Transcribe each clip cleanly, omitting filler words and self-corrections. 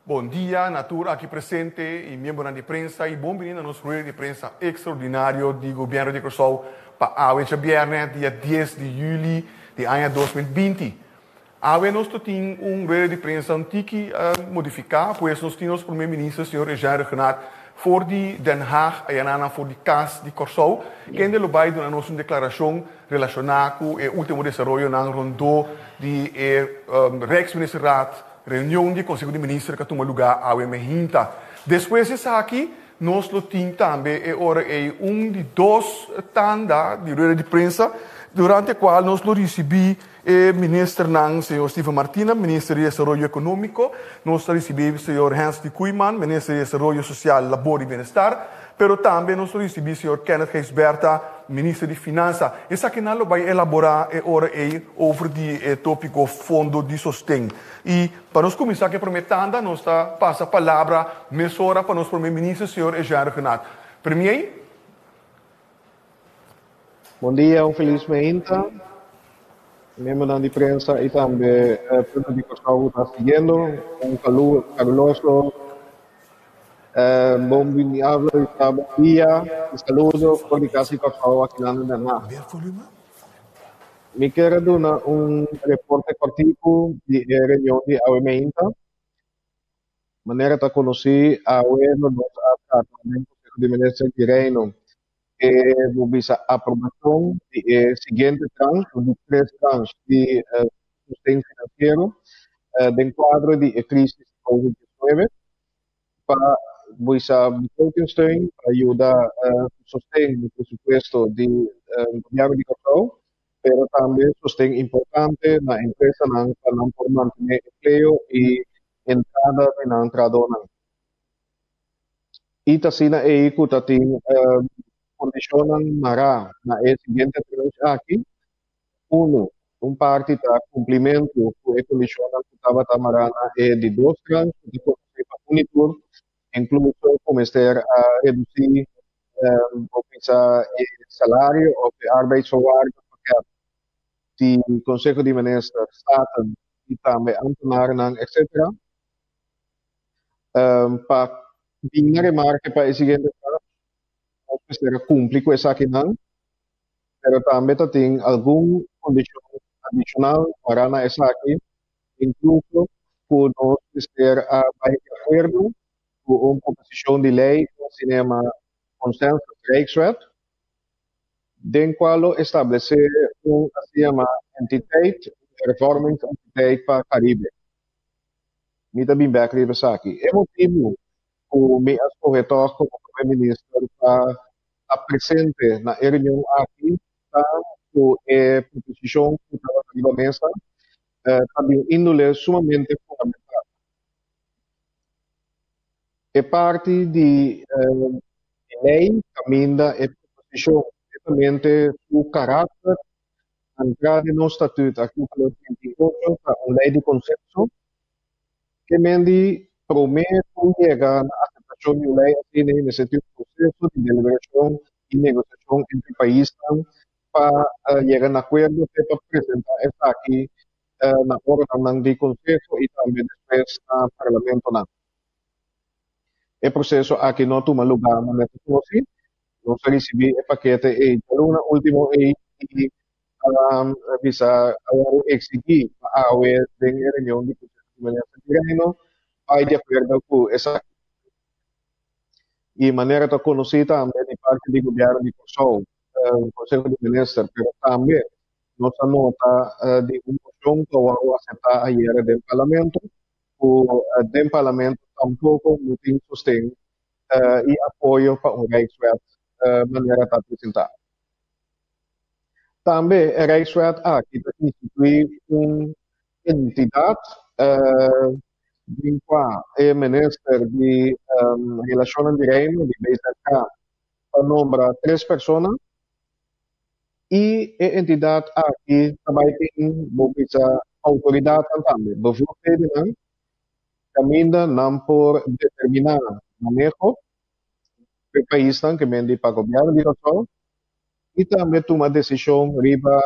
Bon dia na tur aki presente i miembronan di prensa i bon bini na nos rueda di prensa ekstraordinario di Gobièrnu di Kòrsou pa awe djabièrnè dia dies di yüli di aña 2020. Awe nos ta tin un rueda di prensa un tiki modifiká, pues nos tin nos Prome Minister señor Eugène Rhuggenaath for di Den Haag ayanan for di Kas di Kòrsou kende lo bai duna nos un deklarashon relashoná ku e último desaroyonan rondó di e Rijksministerraad. Reunion di Konseho di Minister ka tuma lugá awe mehinta. Despues di esaki nos lo tin tambe e ora ei un di dos tanda di rueda di prensa durante kual nos lo risibí e ministernan señor Steven Martina, Minister di Desaroyo Ekonómiko, nos ta risibí señor Hensley Koeiman, Minister di Desaroyo Sosial, Labor i Bienestar, pero tambe nos lo risibí señor Kenneth Gijsbertha, Minister di Finansa. Esakinan lo bai elaborá e ora ei over di e tópiko Fondo di Sosten. I pa nos kuminsá ku e promé tanda, nos ta pasa palabra mesora pa nos Promé Minister, señor Eugène Rhuggenaath. Premier. Bon dia, un felis meinta. Miembronan di prensa i tambe pueblo di Kòrsou ku ta siguiendo. Un kaluroso bon bini habla i ta bon dia i saludo for di Kas di Kòrsou akinan na Den Haag. Mi kier a duna un reporte kòrtiku di e reunion di awe meinta. Manera ta konosí, awe lo nos a trata den Konseho di Minister di Reino e bo bisa aprobashon di e siguiente tranche, o di tres tranche di sosten finansiero den kuadro di e krisis di Covid 19 pa bisa bevolkingssteun pa yuda sosten di presupuesto di gobièrnu di Kòrsou, pero tambe sosten importante na empresanan pa nan por mantené empleo i entrada di nan trahadónan. I ta asina ei ku ta tin kondishonnan mará na e siguiente tranche aki. Unu, un parti ta kumplimentu ku e kondishonnan ku tabata mará na e di dos tranche ku ta konosé pa Unitur, inkluso ku mester a redusí bo bisa e salario òf e arbeidsvoorwaardenpakket di Konseho di Minister, Staten i tambe ambtenarnan etcetera. Pa bin na remarke pa e siguiente stap, nos mester a kumpli ku esakinan, pero tambe ta tin algun kondishon adishonal mará na esaki, inkluso ku nos mester a bai di akuerdo ku un proposishon di lei ku asina yama Consensus Rijkswet, den kua lo establesé un asina yama entiteit, un hervormingsentiteit pa Karibe. Mi ta bin bek riba esaki. E motibu ku mi a skohe tòg komo Prome Minister pa ta presente na e reunion aki ta ku e proposishon ku tabata riba mesa ta di un índole sumamente fundamental. E parti di e lei kaminda e proposishon netamente su karakter Antra di nos Statuut artíkulo 38 ta un lei di konsenso ke men di promé ku yega na aseptashon di un lei asina mester tin un proseso di deliberashon i negosiashon entre paisnan pa yega na akuerdo te pa presentá esaki na órganonan di konseho i tambe despues na parlamentonan. E proseso aki no a tuma lugá manera ta konosí. Nos a risibí e pakete ei djaluna último ei i a bisa a wòrdu eksigí pa awe den e reunion di Konseho di Minister di Reino bai di akuerdo ku esaki. I manera ta konosí tambe di parti di gobièrnu di Kòrsou, Konseho di Minister, pero tambe nos a nota di un moshon ku a wòrdu aseptá ayera den Parlamento ku den Parlamento tampoko no tin sosten i apoyo pa un Rijkswet manera ta presentá. Tambe e Rijkswet aki ta instituí un entidat den kua e Minister di Relashonnan di Reino, di BZK, ta nombra tres persona i e entidat aki ta bai tin bo bisa outoridatnan tambe, bevoegdhedennan kaminda nan por determiná maneho ku e paisnan ke men di pa gobièrnu di Kòrsou i tambe tuma desishon riba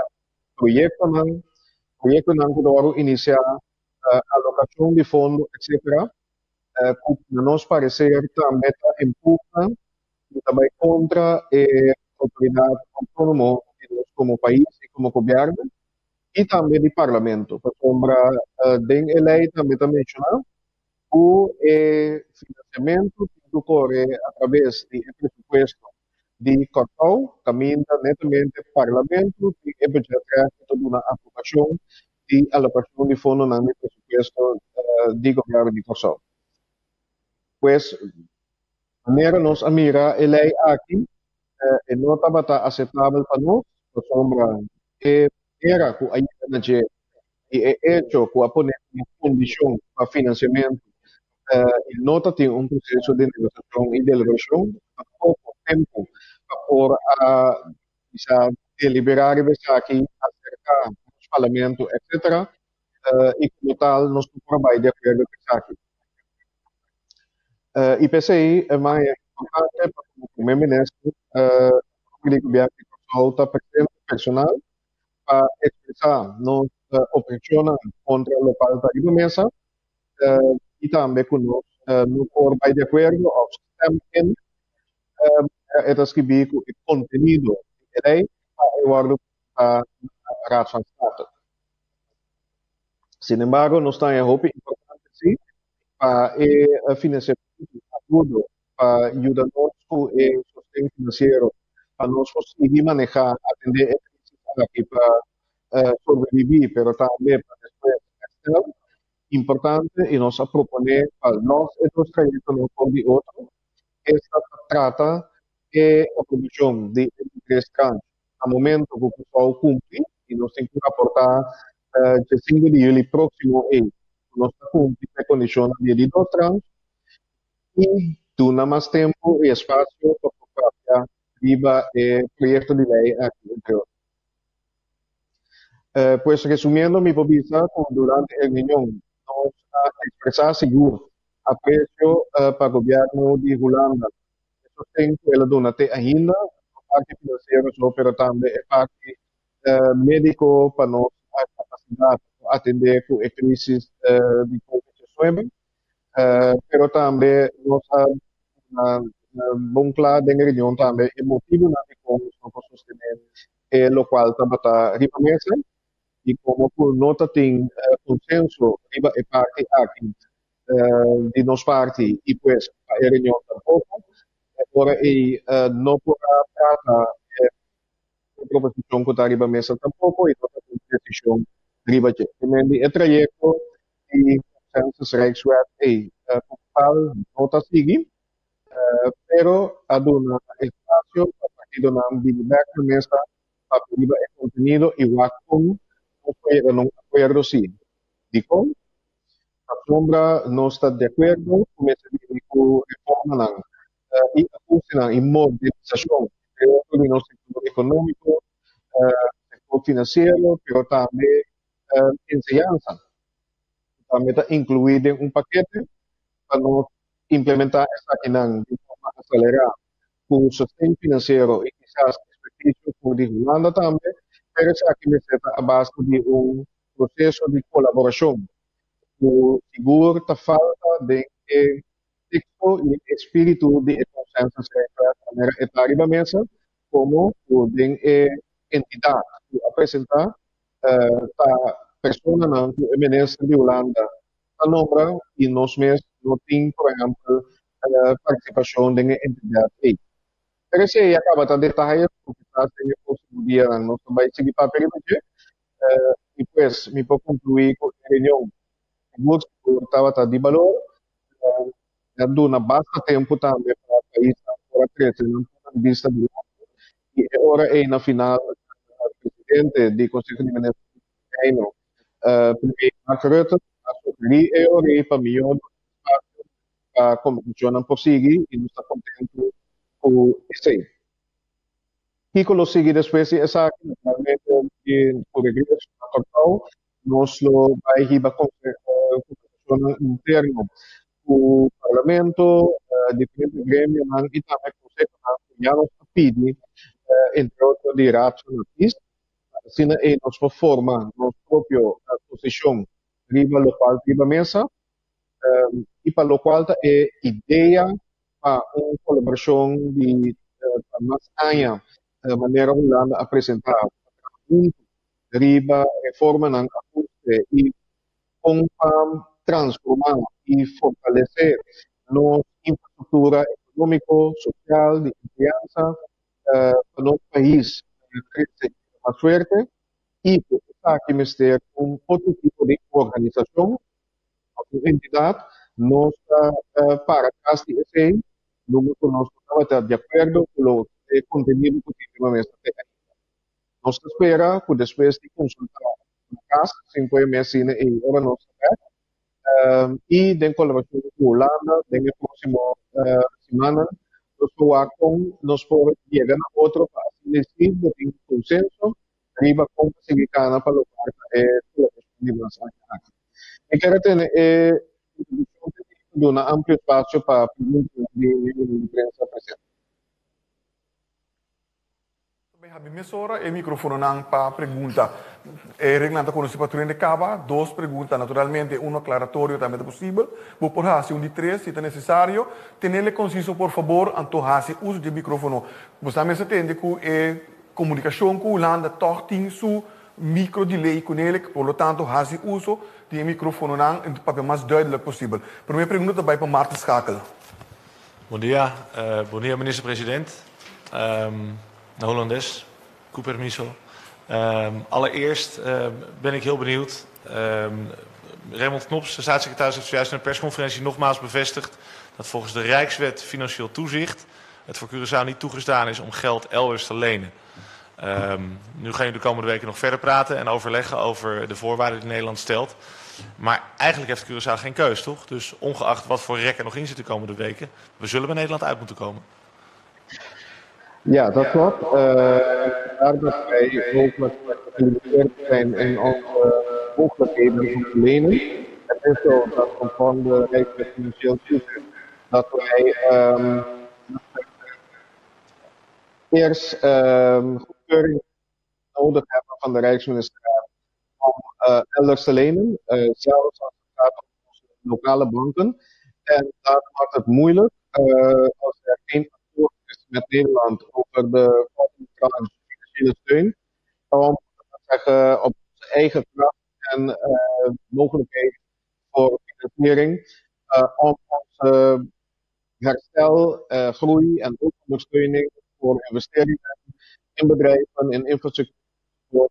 proyektonan, proyektonan ku ta wòrdu inisiá, alokashon di fondo etsetera. Ku na nos pareser tambe ta empuha i ta bai kontra e outoridat outónomo di nos komo pais i komo gobièrnu i tambe di parlamento. Pasobra den e lei tambe ta menshoná ku e finansiamentu tin ku kore atraves di e presupuesto di Kòrsou, kaminda netamente parlamento tin e budgetrecht ku ta duna aprobashon di alokashon di fondonan di presupuesto di gobièrnu di Kòrsou. Pues, manera nos a mira e lei aki, e no tabata aseptabel pa nos, pasobra e manera ku a yega na dje i e echo ku a pone komo kondishon pa finansiamentu i no ta tin un proseso di negosiashon i deliberashon, tampoko tempu pa por a bisa deliberá riba esaki, aserká nos parlamento etcetera, i komo tal nos no por a bai di akuerdo ku esaki. I p'esei e mas importante pa komo Prome Minister di Gobièrnu di Kòrsou ta presente personal pa ekspresá nos obheshonnan kontra lokual ta riba mesa i tambe ku nos no por bai di akuerdo òf stem in e ta skibí ku e kontenido di e lei pa e wòrdu presentá na Raad van State. Sin embargo, nos ta haña hopi importante sí pa e finansiamentu agudo pa yuda nos ku e sosten finansiero pa nos por sigui manehá, atendé e krisis aki pa sobreviví pero tambe pa despues herstel. Importante i nos a proponé pa lòs e dos trayektonan for di otro, esta pa trata e aprobashon di e di tres tranche na momento ku Kòrsou kumpli i nos tin ku raportá dje sinku di yüli próksimo ei ku nos ta kumpli ku e kondishonnan di e di dos tranche i duna mas tempu i espasio pa por papia riba e proyekto di lei aki entre otro. Pues resumiendo mi por bisa ku durante e reunion nos a ekspresá sigur apresio pa gobièrnu di Hulanda e sosten ku el a duna te ainda, no parti finansiero so pero tambe e parti médiko pa nos kapasidat pa atendé ku e krisis di covid diesnuebe. Pero tambe nos a duna bon kla den e reunion tambe e motibunan dikon nos no por sostené e lokual tabata riba mesa i komo ku no ta tin konsenso riba e parti aki di nos parti i pues pa e reunion tampoko, e ora ei no por a trata e proposishon ku ta riba mesa tampoko i no ta tin desishon riba dje. Di e trayekto di Consensus Rijkswet ei como tal no ta sigui, pero a duna espacio pa partidonan bini bek na mesa papia riba e contenido y wak con nos por yega na un acuerdo si. Dicon? Pasobra nos ta di acuerdo cu mester bini cu reformanan y ajustenan y modernisacion entre otro di nos sector economico, sector financiero, pero tambe enseñansa tambe ta inclui den un pakete pa nos implementa esakinan di forma acelera cu sosten financiero y kisas experticio for di Hulanda tambe, pero esaki mester ta a base di un proceso di colaboracion cu sigur ta falta den e texto y e espiritu di e consensus manera e ta riba mesa como cu den e entidad cu a presenta ta personanan ku e minister di Hulanda ta nombra i nos mes no tin por ehèmpel partisipashon den e entidat ei. Pero esei a kaba ta detaye ku kisas den e próksimo dianan nos ta bai sigui papia riba dje i pues mi por konkluí ku e reunion sigur sigur tabata di balor, a duna basta tempu tambe pa paisnan por a trese nan punto di bista dilanti i e ora ei na final presidente di Conseho di Minister di Reino, Premier Mark Rutte a sugerí e ora ei pa mihó duna espasio pa kombersashonnan por sigui i nos ta kontentu ku esei. Kiko lo sigui despues di esaki? Naturalmente ku regreso na Kòrsou nos lo bai hiba kombersashonnan interno ku parlamento, diferente gremionan i tambe konsehonan ku ya nos a pidi entre otro di Raad van Advies. Asina ei nos por forma nos propio posishon riba lokual riba mesa. I pa lokual ta e idea pa un kolaborashon di pa mas aña manera Hulanda a presentá pa traha huntu riba reformanan, ahuste i kon pa transformá i fortalesé nos infrastruktura ekonómiko, sosial, di enseñansa pa nos pais krese mas fuerte i ku esaki mester un otro tipo di organisashon òf un entidat, nos ta para tras di esei, nunca ku nos no tabata di akuerdo ku lo e kontenido ku tin riba mesa te ainda. Nos ta spera ku despues di konsultá na kas, sin por e mes asina ei ora nos ta bèk, i den kolaborashon ku Hulanda den e próksimo simannan nos por wak kon nos por yega na otro pa asina si bo tin konsenso riba kon ta sigui kana pa logra e kolaborashon di mas aña aki. Mi kier a tene e introdukshon te aki pa duna amplio espasio pa preguntanan di miembronan di prensa presente. Bai habi mesora e microfononan pa pregunta. E reglanan ta conoci pa tur hende caba. Dos pregunta, naturalmente uno aclaratorio tambe ta posibel. Bo por haci un di tres si ta necesario. Tenele conciso por fabor, anto haci uso di e microfono. Bo sa mester tende cu e comunicacion cu Hulanda toch tin su micro delay cunele, por lo tanto haci uso di e microfononan en papia mas duidelijk posibel. Prome pregunta ta bai pa Maarten Schakel. Bon dia, bon dia minister president. Na Holandes, ku permiso. Allereerst ben ik heel benieuwd. Raymond Knops, de staatssecretaris, heeft zojuist in een persconferentie nogmaals bevestigd dat volgens de Rijkswet Financieel Toezicht het voor Curaçao niet toegestaan is om geld elders te lenen. Nu gaan jullie de komende weken nog verder praten en overleggen over de voorwaarden die Nederland stelt. Maar eigenlijk heeft Curaçao geen keus, toch? Dus ongeacht wat voor rek er nog in zit de komende weken, we zullen bij Nederland uit moeten komen. Ja, dat klopt. Vandaar dat wij ook wat gelimiteerd zijn in onze mogelijkheden om te lenen. Het is zo dat conform de Rijkswet Financieel Toezicht dat wij eerst goedkeuring nodig hebben van de Rijksministerraad om elders te lenen, zelfs als het gaat om onze lokale banken. En dat maakt het moeilijk als er geen akkoord is met Nederland over de volgende tranche financiële steun, om zeggen, op onze eigen kracht en mogelijkheid voor financiering, om onze herstel, groei en ook ondersteuning voor investeringen in bedrijven, in infrastructuur,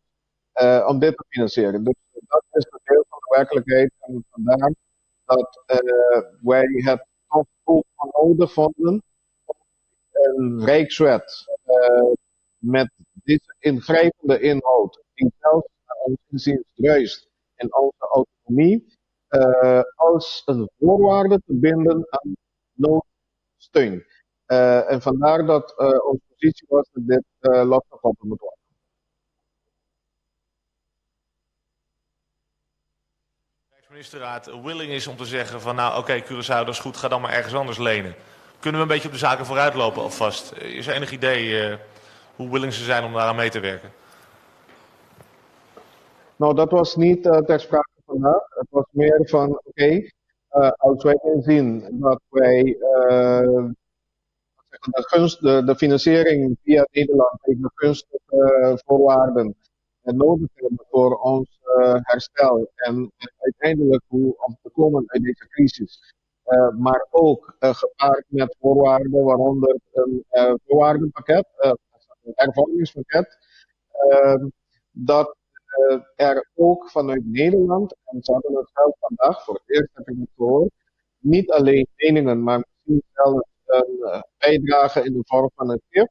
om dit te financieren. Dus dat is een deel van de werkelijkheid en vandaar dat wij het toch ook nodig vonden om een rijkswet met deze ingrijpende inhoud, die zelfs naar ons inziens druist in onze autonomie, als een voorwaarde te binden aan noodsteun. En vandaar dat onze positie was dat dit losgekoppeld moet worden. Rijksministerraad willing is om te zeggen van nou oké, Curaçao, dat is goed, ga dan maar ergens anders lenen. Kunnen we een beetje op de zaken vooruitlopen alvast? Is er enig idee hoe willing ze zijn om daaraan mee te werken? Nou, dat was niet ter sprake vandaag. Het was meer van oké, als wij inzien dat wij de financiering via Nederland tegen gunstige voorwaarden nodig hebben voor ons herstel en uiteindelijk hoe om te komen uit deze crisis. Maar ook gepaard met voorwaarden, waaronder een voorwaardenpakket, een hervormingspakket, dat er ook vanuit Nederland, en ze hadden het zelf vandaag, voor het eerst heb ik het gehoord, niet alleen leningen, maar misschien zelfs een bijdrage in de vorm van een tip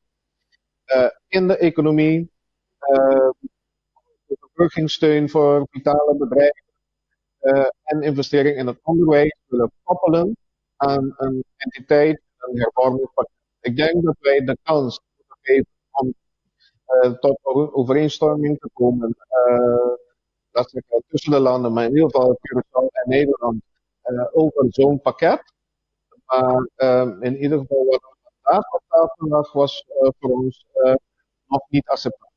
in de economie, overbruggingssteun voor vitale bedrijven en investering in het onderwijs willen koppelen aan een entiteit, een hervormingspakket. Ik denk dat wij de kans moeten geven om tot overeenstemming te komen, dat zeggen, tussen de landen, maar in ieder geval Curaçao en Nederland, over zo'n pakket. Maar in ieder geval wat vandaag op tafel lag, was voor ons nog niet acceptabel.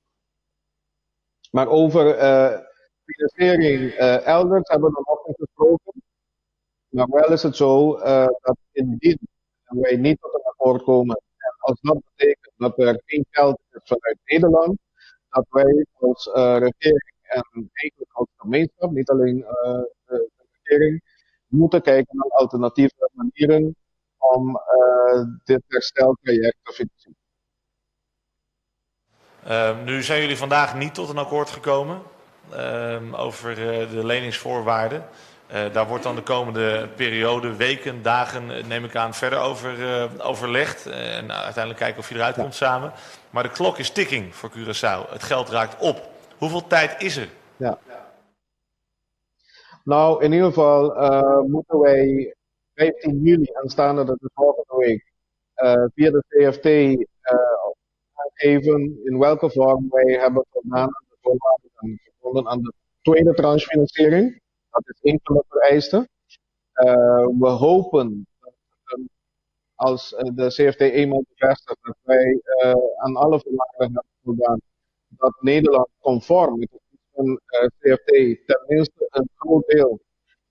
Maar over financiering elders hebben we nog niet gesproken. Maar wel is het zo dat indien wij niet tot een akkoord komen en als dat betekent dat er geen geld is vanuit Nederland, dat wij als regering en eigenlijk als gemeenschap, niet alleen de regering, moeten kijken naar alternatieve manieren om dit hersteltraject te financieren. Nu zijn jullie vandaag niet tot een akkoord gekomen over de leningsvoorwaarden. Daar wordt dan de komende periode, weken, dagen, neem ik aan, verder over overlegd. En uiteindelijk kijken of je eruit komt samen. Maar de klok is ticking voor Curaçao. Het geld raakt op. Hoeveel tijd is er? Ja. Nou, in ieder geval moeten wij 15 juli aanstaande, dat is volgende week, via de CFT aangeven in welke vorm wij hebben voldaan aan de voorwaarden verbonden aan de tweede tranche financiering. Dat is een van de vereisten. We hopen dat als de CFT eenmaal bevestigt dat wij aan alle voorwaarden hebben voldaan, dat Nederland conform met het CFT tenminste een groot deel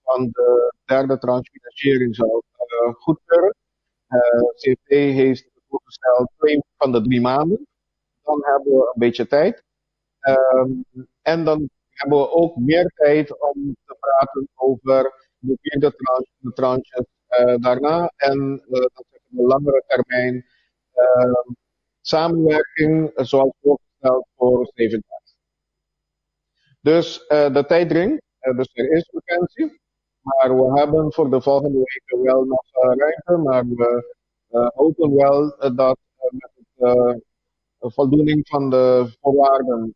van de derde tranche financiering zal goedkeuren. CFT heeft voorgesteld 2 van de 3 maanden. Dan hebben we een beetje tijd. En dan hebben we ook meer tijd om te praten over de vierde tranche, de tranches daarna. En dat is een langere termijn samenwerking, zoals voorgesteld voor 7 jaar. Dus de tijd dringt, dus er is urgentie. Maar we hebben voor de volgende weken wel nog ruimte, maar we hopen wel dat met de voldoening van de voorwaarden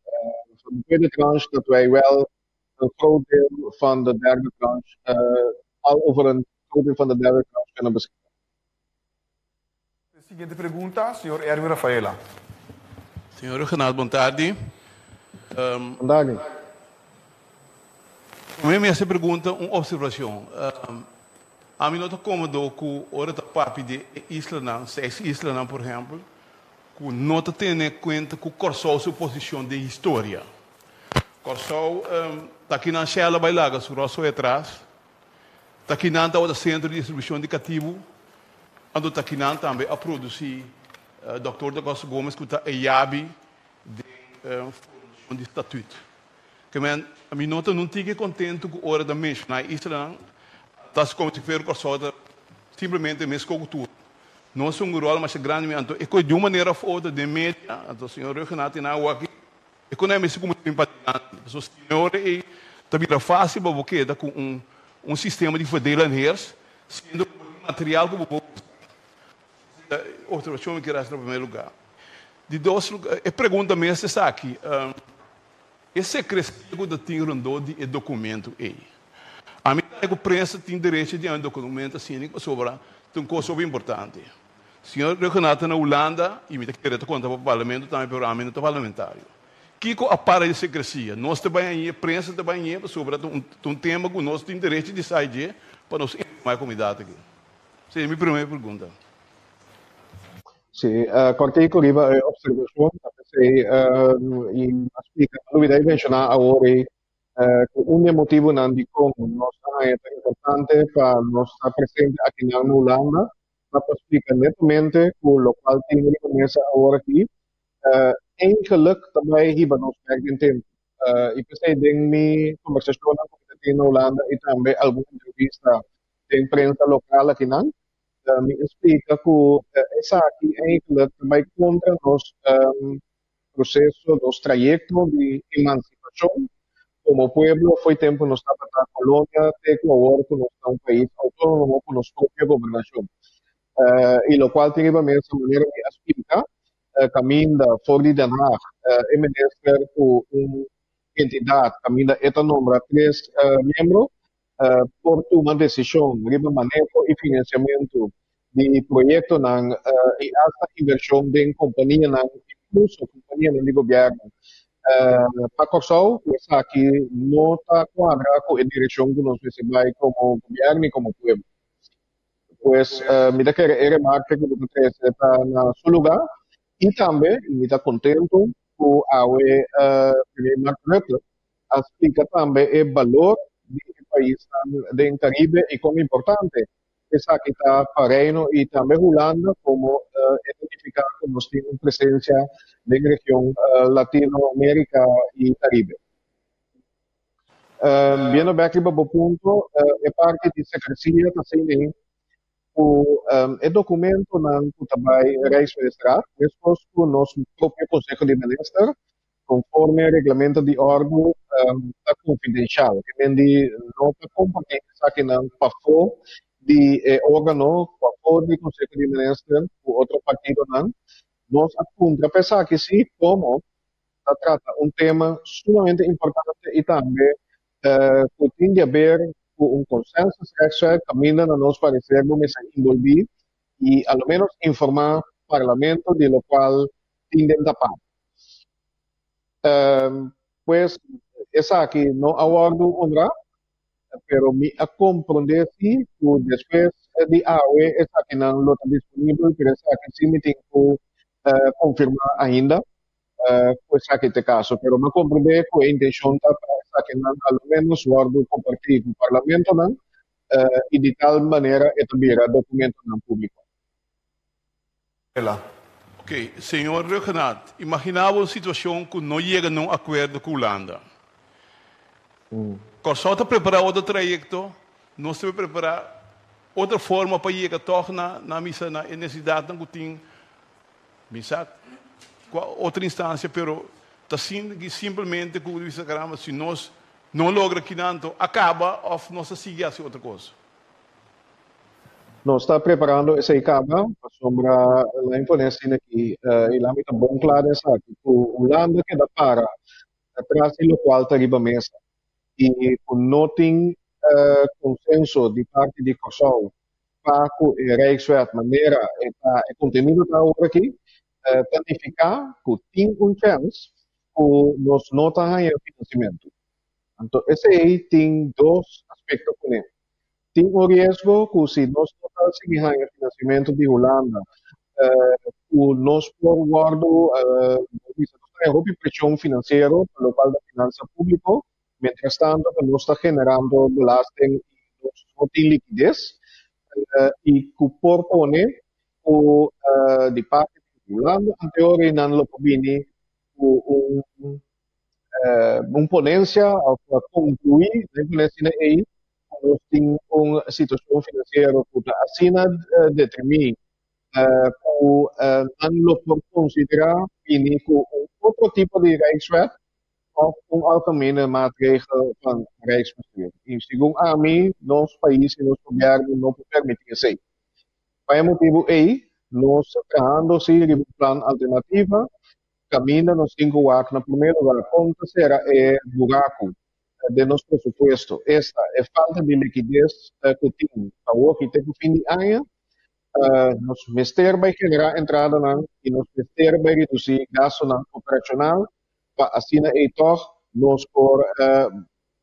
van de tweede tranche, dat wij wel een groot deel van de derde tranche, al over een groot deel van de derde tranche kunnen beschikken. De siguiente pregunta, señor Erwin Rafaela. Señor Rhuggenaath, bon tardi. Bon tardi. Mi a pregunta un observashon. Ami no ta kómodo ku ora ta papia di islanan, seis islanan, por ehèmpel, ku no ta tene kuenta ku Kòrsou su posishon den historia. Kòrsou ta akinan Shell a bai laga su ròtzooi atras, ta akinan tabata sentro di distribushon di katibu, anto ta akinan tambe a produsí Dòktor Da Costa Gomez ku ta e yabi den formashon di statüt. Ke men, mi no ta nun tiki kontentu ku ora ta menshoná e islanan, ta hasi komo si fuera Kòrsou ta simplemente mes koko tur. Nos un ròl masha grandi mi anto e koe di un manera òf otro den media, anto señor Rhuggenaath tin awa aki, e koe nan mester kuminsá bin padilanti. Pasobra si no ora ei ta bira fásil pa bo keda ku un un sistema di verdeel en heers, siendo ku bo tin material ku bo por usa. Observashon mi kier hasi na primer lugá. Di dos lugá, e pregunta mes esaki. E sekresia ku ta tin rondó di e dokumentu ei. Ami ta ku prensa tin derecho di haña un dokumentu asina pasobra ta un kos hopi importante. Señor Rhuggenaath ta na Hulanda i mi ta kere ta konta pa parlamento tambe pero ami no ta parlamentario. Kiko a para di sekresia? Nos ta bai hañ'é, prensa ta bai hañ'é pasobra ta un tema ku nos tin derecho di sa dje pa nos informá e komunidat aki. Esei ta mi promé pregunta. Sí, kòrtiku riba e opservashon, ta p'esei i a splika, mi lubidá di menshoná awor ei ku un di e motibunan dikon nos ta haña ta importante pa nos ta presente akinan na Hulanda ta pa splika netamente ku lokual tin riba mesa awor aki eigenlijk ta bai hiba nos bèk den tempu. I p'esei den mi kombersashonnan ku mi ta tin na Hulanda i tambe algun entrevista den prensa lokal akinan, Mi a splika ku esaki eigenlijk ta bai kontra nos proseso, nos trayekto di emansipashon komo pueblo fo'i tempu nos tabata kolonia te ku awor ku nos ta un pais outónomo ku nos propio gobernashon. I lokual tin riba mesa manera mi a splika kaminda for di Den Haag e minister ku un entidat kaminda e ta nombra tres miembro por tuma desishon riba maneho i finansiamentu di proyektonan i asta invershon den kompanianan, inkluso kompanianan di gobièrnu pa Kòrsou, ku esaki no ta kuadra ku e direkshon ku nos mester bai komo gobièrnu i komo pueblo. Pues mi ta kere e remarke ku bo ta trese ta na su lugá i tambe mi ta kontentu ku awe Premier Mark Rutte a splika tambe e balor di e paisnan den Caribe y con importante esaki ta pa Reino y tambe Hulanda como e ta nifica cu nos tin un presencia den region Latino America y Caribe. Biendo bek riba bo punto, e parti di secrecia ta asina ku e dokumentonan ku ta bai Rijksministerraad, meskos ku nos propio Konseho di Minister, konforme reglamento di òrdu, ta konfidenshal. Ke men di no ta kompartí esakinan pafó di e órgano, pafó di Konseho di Minister ku otro partidonan. Nos a puntra pa esaki sí komo ta trata un tema sumamente importante i tambe ku tin di haber ku un consensus rechtswet kaminda na nos parecer bo mester inbolbí i a lo menos informá parlamento di lokual tin den tapá. Pues esaki no a wòrdu honrá, pero mi a komprondé sí ku despues di awe esakinan lo ta disponibel, pero esaki sí mi tin ku konfirmá ainda. Ku esaki ta e kaso, pero mi a komprendé ku e intenshon ta pa esakinan a lo ménos wòrdu kompartí ku parlamentonan i di tal manera e ta bira dokumentonan públiko. Ok, señor Rhuggenaath, imaginá bo un situashon ku no yega na un akuerdo ku Hulanda. Kòrsou ta prepará otro trayekto, nos ta prepará otro forma pa yega tòg na na misa na e nesesidatnan ku tin. Mi sa kua otro instancia pero ta sinti ki simplemente ku bisa caramba si nos no logra kinan anto a caba of nos ta sigui haci otro cos. Nos ta preparando esei caba pasobra la impone asina aki y la mi ta bon cla den esaki cu Hulanda keda para atras di locual ta riba mesa y cu no tin consenso di parti di Corsou pa ku e Rijkswet manera e ta e kontenido ta awor aki ta nifiká ku tin un chèns ku nos no ta haña finansiamentu. Anto esei tin dos aspekto kuné. Tin un riesgo ku si nos no ta sigui haña finansiamentu di Hulanda ku nos por wòrdu bisa nos ta haña hopi preshon finansiero pa lokual ta finansa públiko. Mientras tanto ku nos ta generando belasting i nos no tin likides i ku por pone ku di parti di Hulanda anteor i nan lo por bini ku un un ponensia òf konkluí den ponensia ei ku nos tin un situashon finansiero ku ta asina determí ku nan lo por konsiderá bini ku un otro tipo di Rijkswet òf un algemene maatregel van Rijksbestuur. I segun ami, nos pais i nos gobièrnu no por permití esei. Pa e motibu ei, nos ta trahando si riba un plan alternativa kaminda nos tin ku wak na promé lugar kon ta sera e buraku den nos presupuesto, esta e falta di likides ku tin awoki te ku fin di aña. Nos mester bai generá entradanan i nos mester bai redusí gastunan operashonal pa asina ei tòg nos por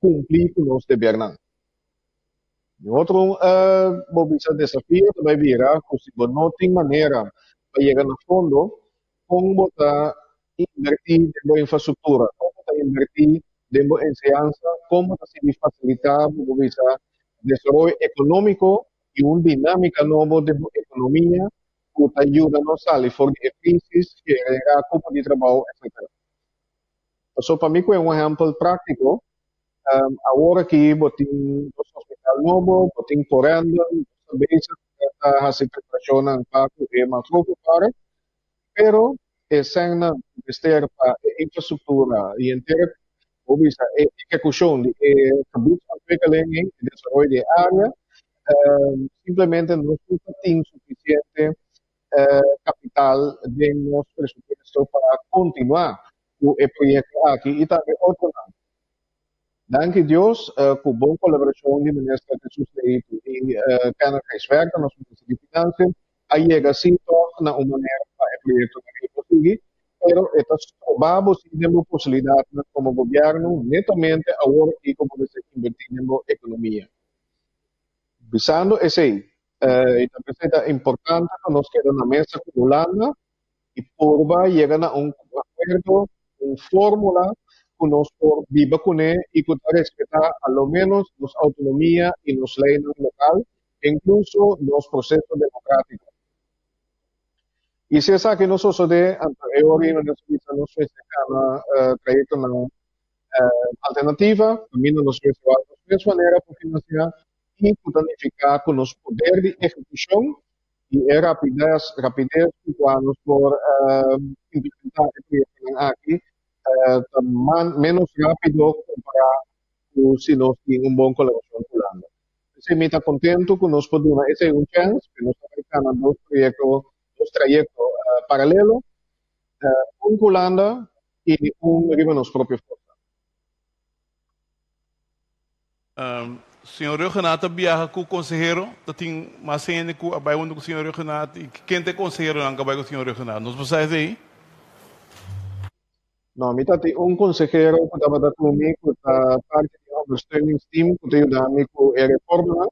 kumpli ku nos debernan. Un otro bo bisa desafio ta bai bira ku si bo no tin manera pa yega na fondo, kon bo ta invertí den bo infrastruktura, kon bo ta invertí den bo enseñansa, kon bo ta sigui fasilitá bo bisa desaroyo ekonómiko i un dinámika nobo den bo ekonomia ku ta yuda nos sali for di e krisis, generá kupo di trabou, etcetera. Pasobra pa mi ku e un ehèmpel práktiko, awor aki bo tin nos hospital nobo, bo tin Corendon, nos ta bezig ta hasi preparashonnan pa ku e Mangrove Park, pero e sènnan ku mester pa e infrastruktura i henter bo bisa e ehekushon di e gebiedsontwikkeling ei, e desaroyo di e área, simplemente nos no ta tin sufisiente kapital den nos presupuesto pa kontinuá ku e proyekto aki i tambe otronan. Danki Dios ku bon kolaborashon di Minister Jesus Leito i Kenneth Gijsbertha, nos Minister di Finansia, a yega si tòg na un manera pa e proyektonan ei por sigui, pero e ta stroba bo si den bo posibilidatnan komo gobièrnu netamente awor aki ku bo mester invertí den bo ekonomia. Bisando esei, i ta pensá ta importante pa nos keda na mesa ku Hulanda i purba yega na un akuerdo, un fórmula. ku nos por biba kuné i ku ta respetá a lo ménos nos outonomia i nos leinan lokal, inkluso nos proseso demokrátiko. I si esaki no sosodé, anto e ora ei nos bisa nos mester kana trayektonan alternativa, kaminda nos mester wak nos mes manera pa finansiá i ku ta nifiká ku nos poder di ehekushon i e rapides rapides ku kua nos por implementá e proyektonan aki ta ménos rápido kompará ku si nos tin un bon kolaborashon ku Hulanda. P'esei mi ta kontentu ku nos por duna esei un chèns, ku nos ta bai kana dos proyekto, dos trayekto paralelo, un ku Hulanda i un riba nos propio forsa. Señor Rhuggenaath ta biaha ku konsehero? Ta tin mas hende ku a bai huntu ku señor Rhuggenaath? I ken ta e konseheronan ku a bai ku señor Rhuggenaath? Nos por sa esei? No, mi ta tin un konsehero ku tabata ku mi ku ta parti di e ondersteuningsteam ku ta yuda mi ku e reformanan.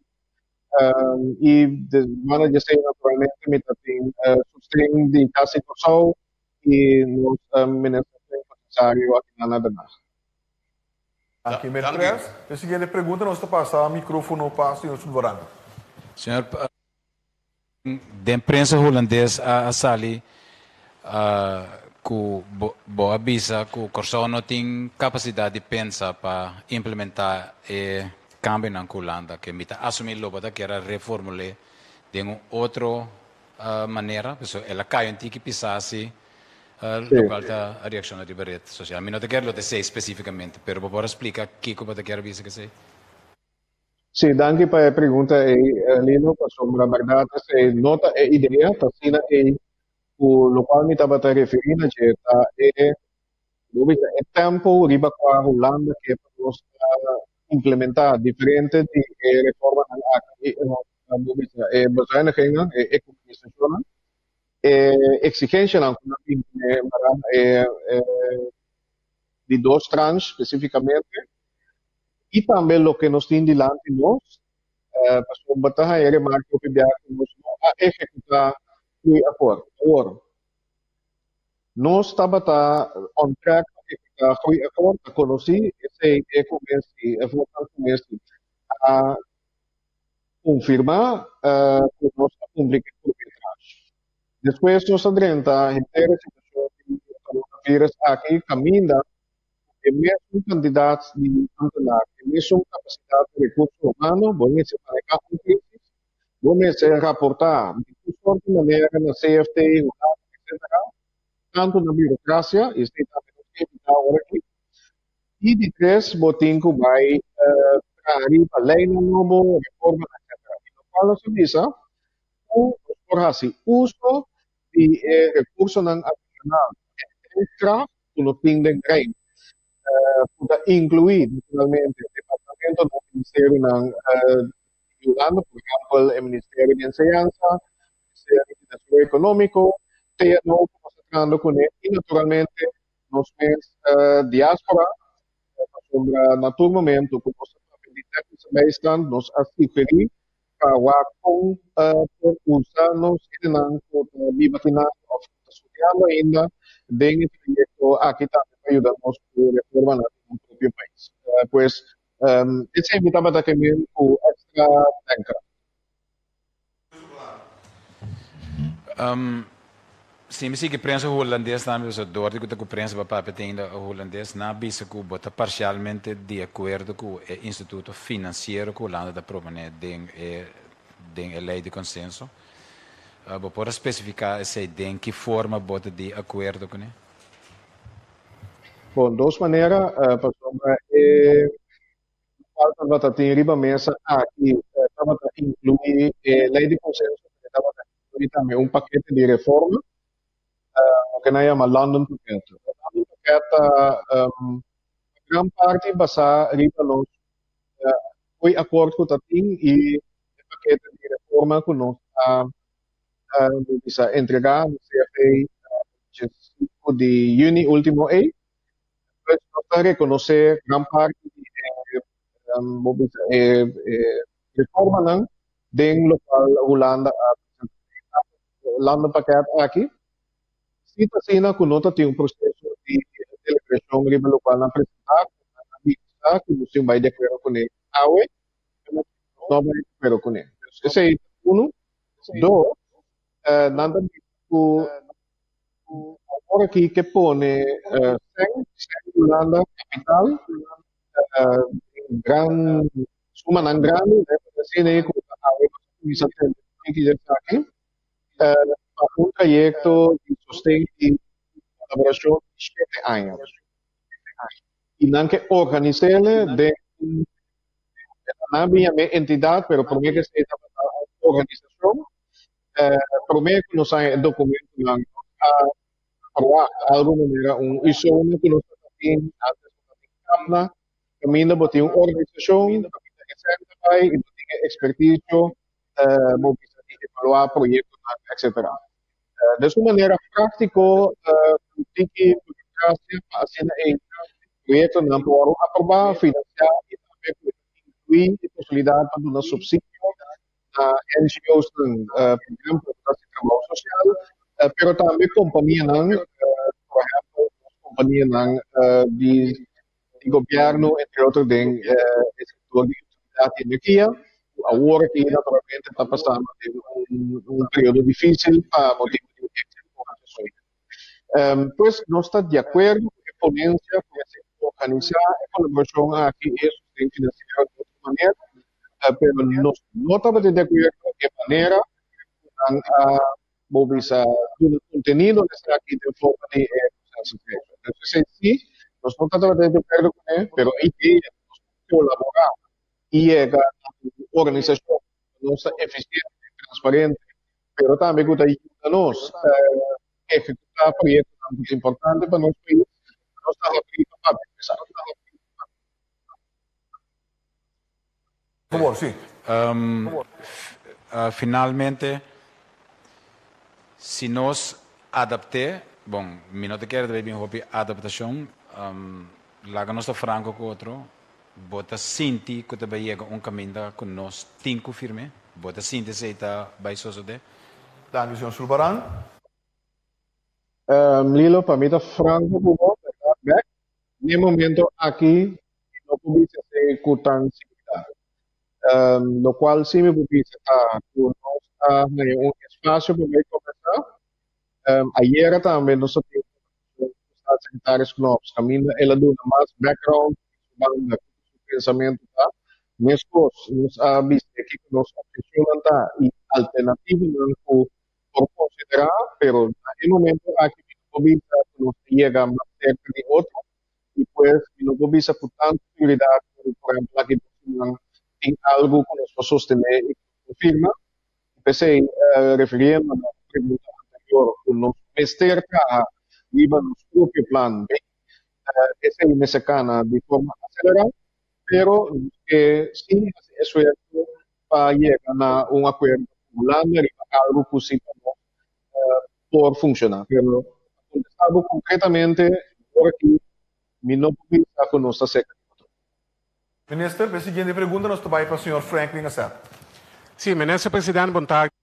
I di banda di esei naturalmente mi ta tin sosten di Kas di Kòrsou i nos minister plenipotensiario akinan na Den Haag. Aki Mertres. E siguiente pregunta nos ta pasa microfono pa señor Sulvaran. Señor, den prensa hulandes a sali ku bo a bisa ku Kòrsou no tin kapasidat di pensa pa implementá e kambionan ku Hulanda ke. Mi ta asumí lo bo ta kier a reformul'é den un otro manera, pasobra el a kai un tiki pisá si lokual ta reakshoná riba ret sosial. Mi no ta kier lo ta esei spesífikamente, pero bo por a splika kiko bo ta kier a bisa ku esei? Sí, danki pa e pregunta ei, Lino, pasobra bèrdat esei no ta e idea, ta asina ei ku lokual mi tabata referí na dje ta e, bo bisa, e tempo riba kua Hulanda ke pa nos implementá diferente di e reformanan aki, bo bisa, e bezuinigingnan, e ekonomisashonnan, e eksigensianan ku nan tin kuné mara e di dos tranche spesifikamente i tambe loke nos tin dilanti nos, pasobra ta haña remarke hopi biaha ku nos no a ehekutá kui akor. Awor, nos tabata on track pa ehekutá kui akor, ta konosí esei e komersi, e voorkant komersi a konfirmá ku nos a kumpli ku e promé tranche. Despues nos a drenta henter e situashon di coronavirus aki kaminda ku e mesun kantidat di ambtenaar, e mesun kapasidat di rekurso humano bo mester manehá un krisis, bo mester raportá di tur sorto manera na CFT, Hulanda, etcetera, tantu na burokrasia, i esei tambe nos ke evitá ora aki. I di tres, bo tin ku bai traha riba leinan nobo, reformanan, etcetera. I lokual nos a bisa ku nos por hasi uso di e rekursonan adishonal extra ku nos tin den Reino, ku ta inkluí naturalmente departamento na ministerionan di Hulanda, por ehèmpel e Ministerio di Enseñansa, Ministerio di Desaroyo Ekonómiko, TNO ku nos ta trahando kuné i naturalmente nos mes diaspora, pasobra na tur momento ku nos a papia di technische bijstand nos a sugerí pa wak kon por usa nos hendenan ku ta biba akinan òf ku ta studiando ainda den e trayekto aki tambe pa yuda nos ku reformanan den nan propio pais. Pues esei mi tabata ke men ku extra denkkracht. Si mi sigui prensa hulandes tambe pasobra dor di ku ta ku prensa pa papia te ainda hulandes, nan a bisa ku bo ta parsialmente di akuerdo ku e instituto finansiero ku Hulanda ta proponé den e den e lei di konsenso. Bo por a spesifiká esei den ki forma bo ta di akuerdo kuné? Bon, dos manera, pasobra e cual tabata tin riba mesa aki tabata inclui e ley di consenso, pero tabata inclui tambe un pakete di reforma, loke nan yama London Pakket. E London Pakket ta gran parti basa riba nos hoy akkoord cu ta tin y e pakete di reforma cu nos a bisa entrega na CFA 5 di juni ultimo ey. Pues nos ta rekonosé gran parti di e bo bisa e reformanan den lokual Hulanda a presentá e landenpakket aki. Si ta asina ku no ta tin un proseso di deliberashon. opheshon riba lokual nan presentá ku nan a bisa ku nos tin bai di akuerdo kuné awe, pero nos no bai di akuerdo kuné. Dus esei ta unu. Dos, nan ta bisa ku awor aki ke pone sèn, sèn di Hulanda, kapital, den gran sumanan grandi, asina ku awe nos a kuminsá tende tiki di esaki. Pa un trayekto di sosten di kolaborashon di shete aña. I nan ke organis'ele den un, nan a yam'é entidat, pero promé ke esei tabata un organisashon. Promé ku nos haña e dokumentonan nos a proba algu manera un isona ku nos tabatin antes ku tabatin Capna, kaminda bo tin un organisashon, kaminda e sèn ta bai i bo tin e ekspertisio bo bisa di evaluá proyektonan, etcetera. De su manera práktiko, ku tiki burokrasia pa asina e proyektonan por wòrdu aprobá, finansiá i tambe ku e ta inkluí e posibilidat pa duna supsidio na NGOsnan, por ehèmpel ku ta hasi trabou sosial, pero tambe kompanianan, por ehèmpel nos kompanianan di di gobièrnu, entre otro den e sektor di utilidat di energia, ku awor aki naturalmente ta pasando den un periodo difísil pa motibu di e Pues nos ta di akuerdo ku e ponensia ku mester organisá e kolaborashon aki i e sosten finansiero di otro manera, pero nos no tabata di akuerdo ku e manera ku nan a bo bisa duna kontenido na esaki den forma di e consensus paper. Entonces esei si, nos no ta trata di akuerdo kuné, pero e idea ku nos por kolaborá i yega na un organisashon ku nos ta efisiente, transparente, pero tambe ku ta yuda nos ehekutá proyektonan ku ta importante pa nos pais, nos ta habrí pa papia ku esaki. Por favor, sí. Finalmente, si nos adapt'é, bon, mi no ta kere ta bay bin hopi adaptacion, laga nos ta franco cu otro, bo ta sinti cu ta bay yega un caminda cu nos tin cu firm'é? Bo ta sinti esey ta bay sosode? Danki, señor Sulvaran. Lilo, pa mi ta franco cu bo, berdad, bek, n'e momento aki mi no por bisa esei ku tan siguridat. Lokual si mi por bisa ta ku nos a haña un espasio pa bai kombersá. Ayera tambe nos a tin un kombersashon ku Staatssecretaris Knops kaminda el a duna mas background di su banda kiko su pensamentu ta. Meskos nos a bisa kiko nos opshonnan ta i alternativonan ku por konsiderá, pero na e momento aki mi no por bisa ku nos a yega mas serka di otro. Y pues mi no por bisa cu tanto seguridad cu por ehempel aki dos siman tin algo cu nos por sostene y cu nos por firma. Y p'esey refiriendo na e pregunta anterior cu nos mester traha riba nos propio plan B, esey mester cana di forma acelera, pero nos ke si haci esfuerzo pa yega na un acuerdo cu Hulanda riba algo cu si pa nos por funciona. Pero pa contesta bo concretamente, ora aki mi no por bisa cu nos ta cerca di otro. Minister, pa e siguiente pregunta nos ta bai pa señor Franklin Asep. Sí, Minister President, bon tardi.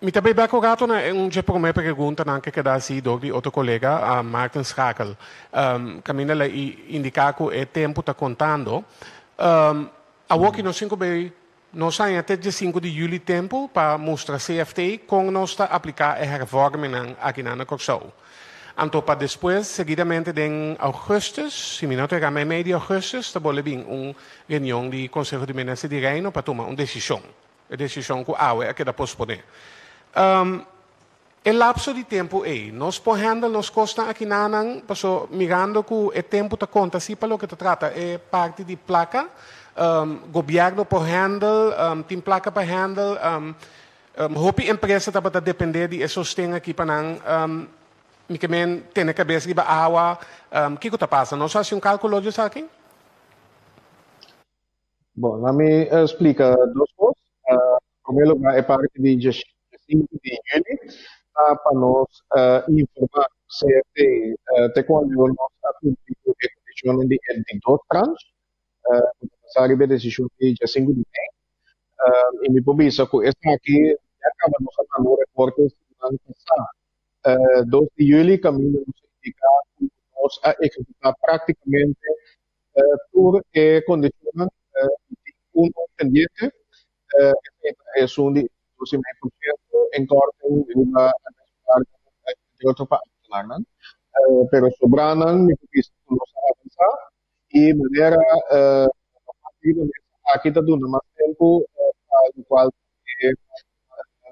Mi ta bay bek un rato na un dje prome preguntanan ke keda hasi dor di otro kolega, Maarten Schakel. Kaminda el a indiká ku e tempu ta kontando. Awor ki nos tin ku bay Nos haña te dje sinku di yüli tempu pa mustra CFT kon nos ta apliká e hervormingnan akinan na Kòrsou. Anto pa despues, seguidamente den ougùstùs, si mi no ta erá meimei di ougùstùs, ta bole bin un reunion di Konseho di Minister di Reino pa tuma un desishon, e desishon ku awe a keda posponé. E lapso di tempu ei, nos por handle nos kosnan akinanan, paso mirando ku e tempu ta konta si pa loke ta trata e parti di plaka, gobièrnu por handle, tin plaka pa handle, hopi empresa tabata dependé di e sosten aki pa nan, mi ke men tene kabes riba awa, kiko ta pasa? Nos a hasi un kalkulo di esaki? Bon, laat mi splika dos kos. Promé lugar e parti di diesinku di yüli ta pa nos informá CFT te kuando nos a kumpli ku e kondishonnan di e di dos tranche, ku ta basá riba e desishon di diesinku di mei. I mi por bisa ku esaki ya kaba nos a manda un reporte siman pasá, dos di yüli, kaminda nos. indiká ku nos a ehekutá práktikamente tur e kondishonnan i tin unu pendiente, esei ta esun di 2,5% en kòrting riba arbeidsbewaring entre otro pa ámtenarnan. Pero sobranan mi por bisa ku nos a avansá i manera riba mesa aki ta duna mas tempu pa lokual ta e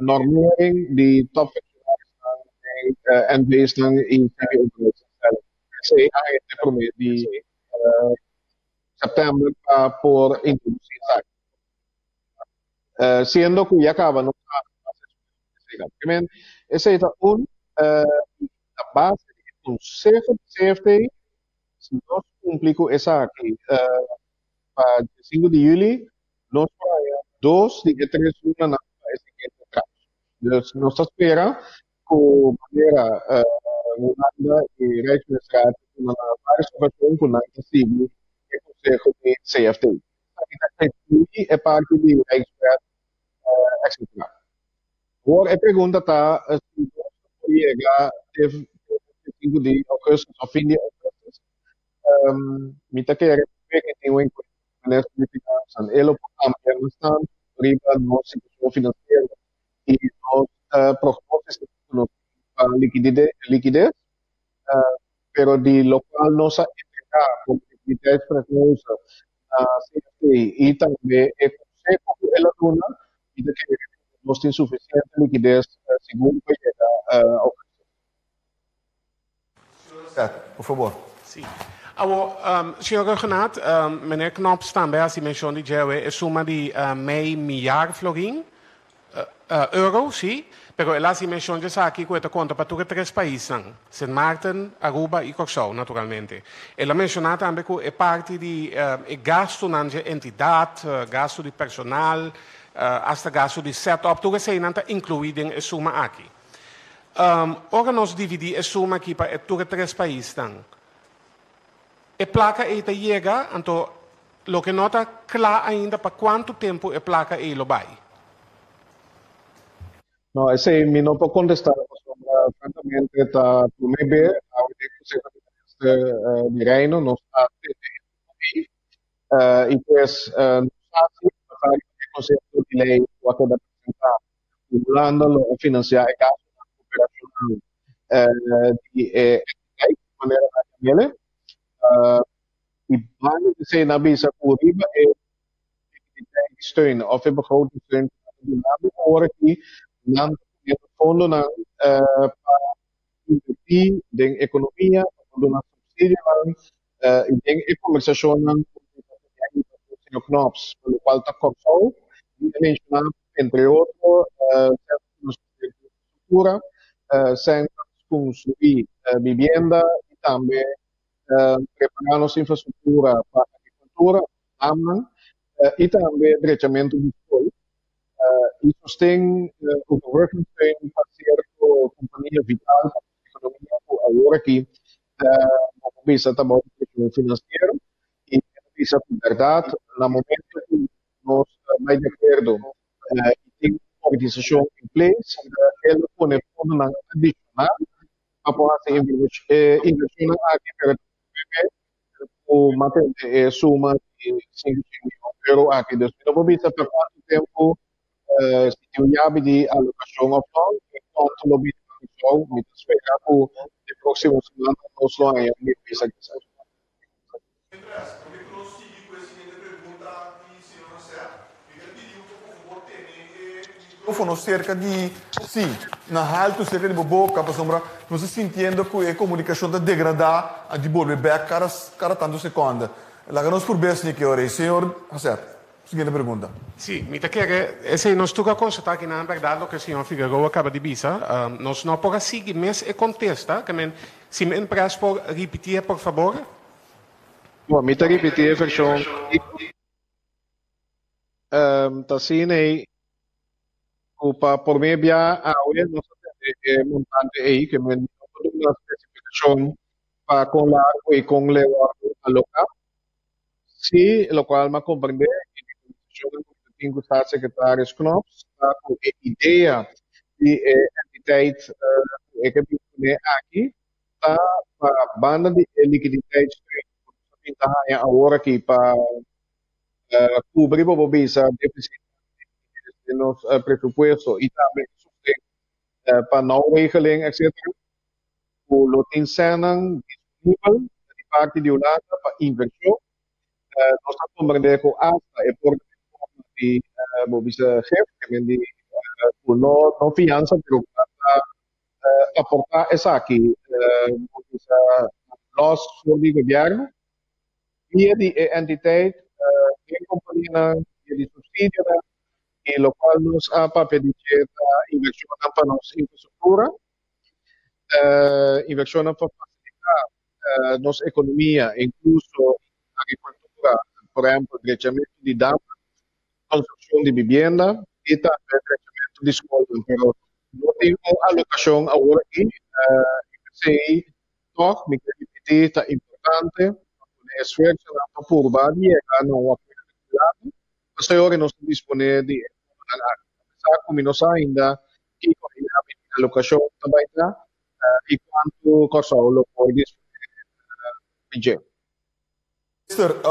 normering di topfunctionarisnan den NVSnan i CBO-beleidsinstellingen. Esei a hende promé di sèptèmber pa por introdusí esaki. Siendo ku ya kaba no sa esei. Esei ta un na base di e konseho di CFT, si nos kumpli ku esaki pa dia sinku di yüli, nos por haña dos di e tres lunanan pa e siguiente tranche. Dus nos ta spera ku manera Hulanda i Rijksministerraad ta duna na vários okashon ku nan ta sigui e konseho di CFT. Esaki ta ekskluí e parti di Rijkswet etcetera. Awor e pregunta ta si nos ta por yega te 5 di augustus of fin di augustus. Mi ta kere ku tin un enkuentro ku Minister di Finansan. E lo por amplia mas tantu riba nos situashon finansiero i nos prognosis ku nos tin pa likides, pero di lokual nos a entregá komo liquiditeitsprognose na CFT i tambe e konseho ku el a duna, mi ta kere ku nos tin sufisiente likides sigur pa yega augustus. Por fabor. Sí. Awor, señor Rhuggenaath, meneer Knops tambe a hasi menshon di dje e suma di mei miar florin, euro, sí, pero el a hasi menshon djesaki ku e ta konta pa tur e tres paisnan, Sint Maarten, Aruba i Kòrsou, naturalmente. El a menshoná tambe ku e parti di e gastunan dje entidat, gastu di personal, asta gastu di set-up, tur eseinan ta inkluí den e suma aki. Ora nos dividí e suma aki pa e tur e tres paisnan, e plaka ei ta yega, anto loke no ta kla ainda pa kuantu tempu e plaka ei lo bai. No, esei mi no por kontestá pasobra frankamente ta promé be awe den Konseho di Minister di Reino nos a tende e tema ei i pues nos sa si basá riba e konsepto di lei ku a keda presentá ku Hulanda lo a finansiá e gastunan operashonal di e entiteit, manera nan yam'el. I banda di esei nan a bisa ku riba e liquiditeitssteun òf e begrotingssteun ku nan ta duna bo ora ki nan ta poniendo fondonan pa invertí den ekonomia, pa por duna supsidionan i den e kombersashonnan ku mi ta teniendo ku señor Knops, pa lokual ta Kòrsou, mi a menshoná entre otro sèn pa konstruí infrastruktura, sèn pa konstruí bibienda i tambe prepará nos infrastruktura pa agrikultura, damnan, i tambe drechamentu di skol. I sosten overwerkingssteun pa sierto kompania vital pa nos ekonomia ku awor aki bo por bisa ta bou di preshon finansiero i mi ta bisa ku bèrdat na momento ku nos bai di akuerdo i tin un organisashon in place e lo pone fondonan adishonal pa por hasi invershonnan aki pero ta promé ku mantene e suma di 500 mion euro aki. Dus mi no por bisa pa kuantu tempu si tin un yabi di alokashon òf no i kuantu lo bini pa Kòrsou. Mi ta spera ku den próksimo siman nos lo haña un bisa kisas. Mientras, promé ku nos sigui ku e siguiente pregunta di señor José, mi ta pidi bo por favor tene e micrófono serka di, sí, na haltu serka di bo boka, pasobra nos ta sintiendo ku e komunikashon ta degradá di bolbe bèk kada kada tantu sekònde. Laga nos purb'é asina ki ora ei. Señor José, siguiente pregunta. Sí, mi ta kere esei nos tur a konstatá kinan bèrdat loke señor Figueroa kaba di bisa. Nos no por a sigui mes e kontesta, ke men si mi empres por ripitié por fabor? Bon, mi ta ripití e vershon kiko. Ta asina ei ku pa promé bia awe nos a tende e montante ei, ke men no por duna spesifikashon pa kon largu i kon leu wòrdu aloká. Sí, lokual mi a komprendé i di kombersashonnan ku mi ta tin ku Staatssecretaris Knops ta ku e idea di e entiteit ku e ke bin kuné aki ta. pa banda di e liquiditeitssteun ku nos a pinta haña awor aki pa kubri bo por bisa deficit den nos presupuesto i tambe e sosten pa nauwregeling etcetera ku lo tin sènnan disponibel di parti di Hulanda pa invershon. Nos ta komprendé ku asta e por ta den forma di bo bisa gef, ke men di ku no no fiansa pero ku nan ta aportá esaki bo bisa lòs for di gobièrnu via di e entiteit den kompanianan via di supsidionan i lokual nos a papia di dje ta invershonnan pa nos infrastruktura, invershonnan pa fasilitá nos ekonomia, inkluso agrikultura, por ehèmpel drechamentu di damnan, konstrukshon di bibienda i tambe drechamentu di skolnan. Pero no tin un alokashon awor aki i p'esei tòg mi ke ripití ta importante pa pone esfuersonan pa purba di yega na un akuerdo ku Hulanda pasobra ora nos ta disponé di e fondonan aki. Apesar ku mi no sa ainda kiko e yabi di alokashon ta bai ta i kuantu Kòrsou lo por disponé di dje. Minister,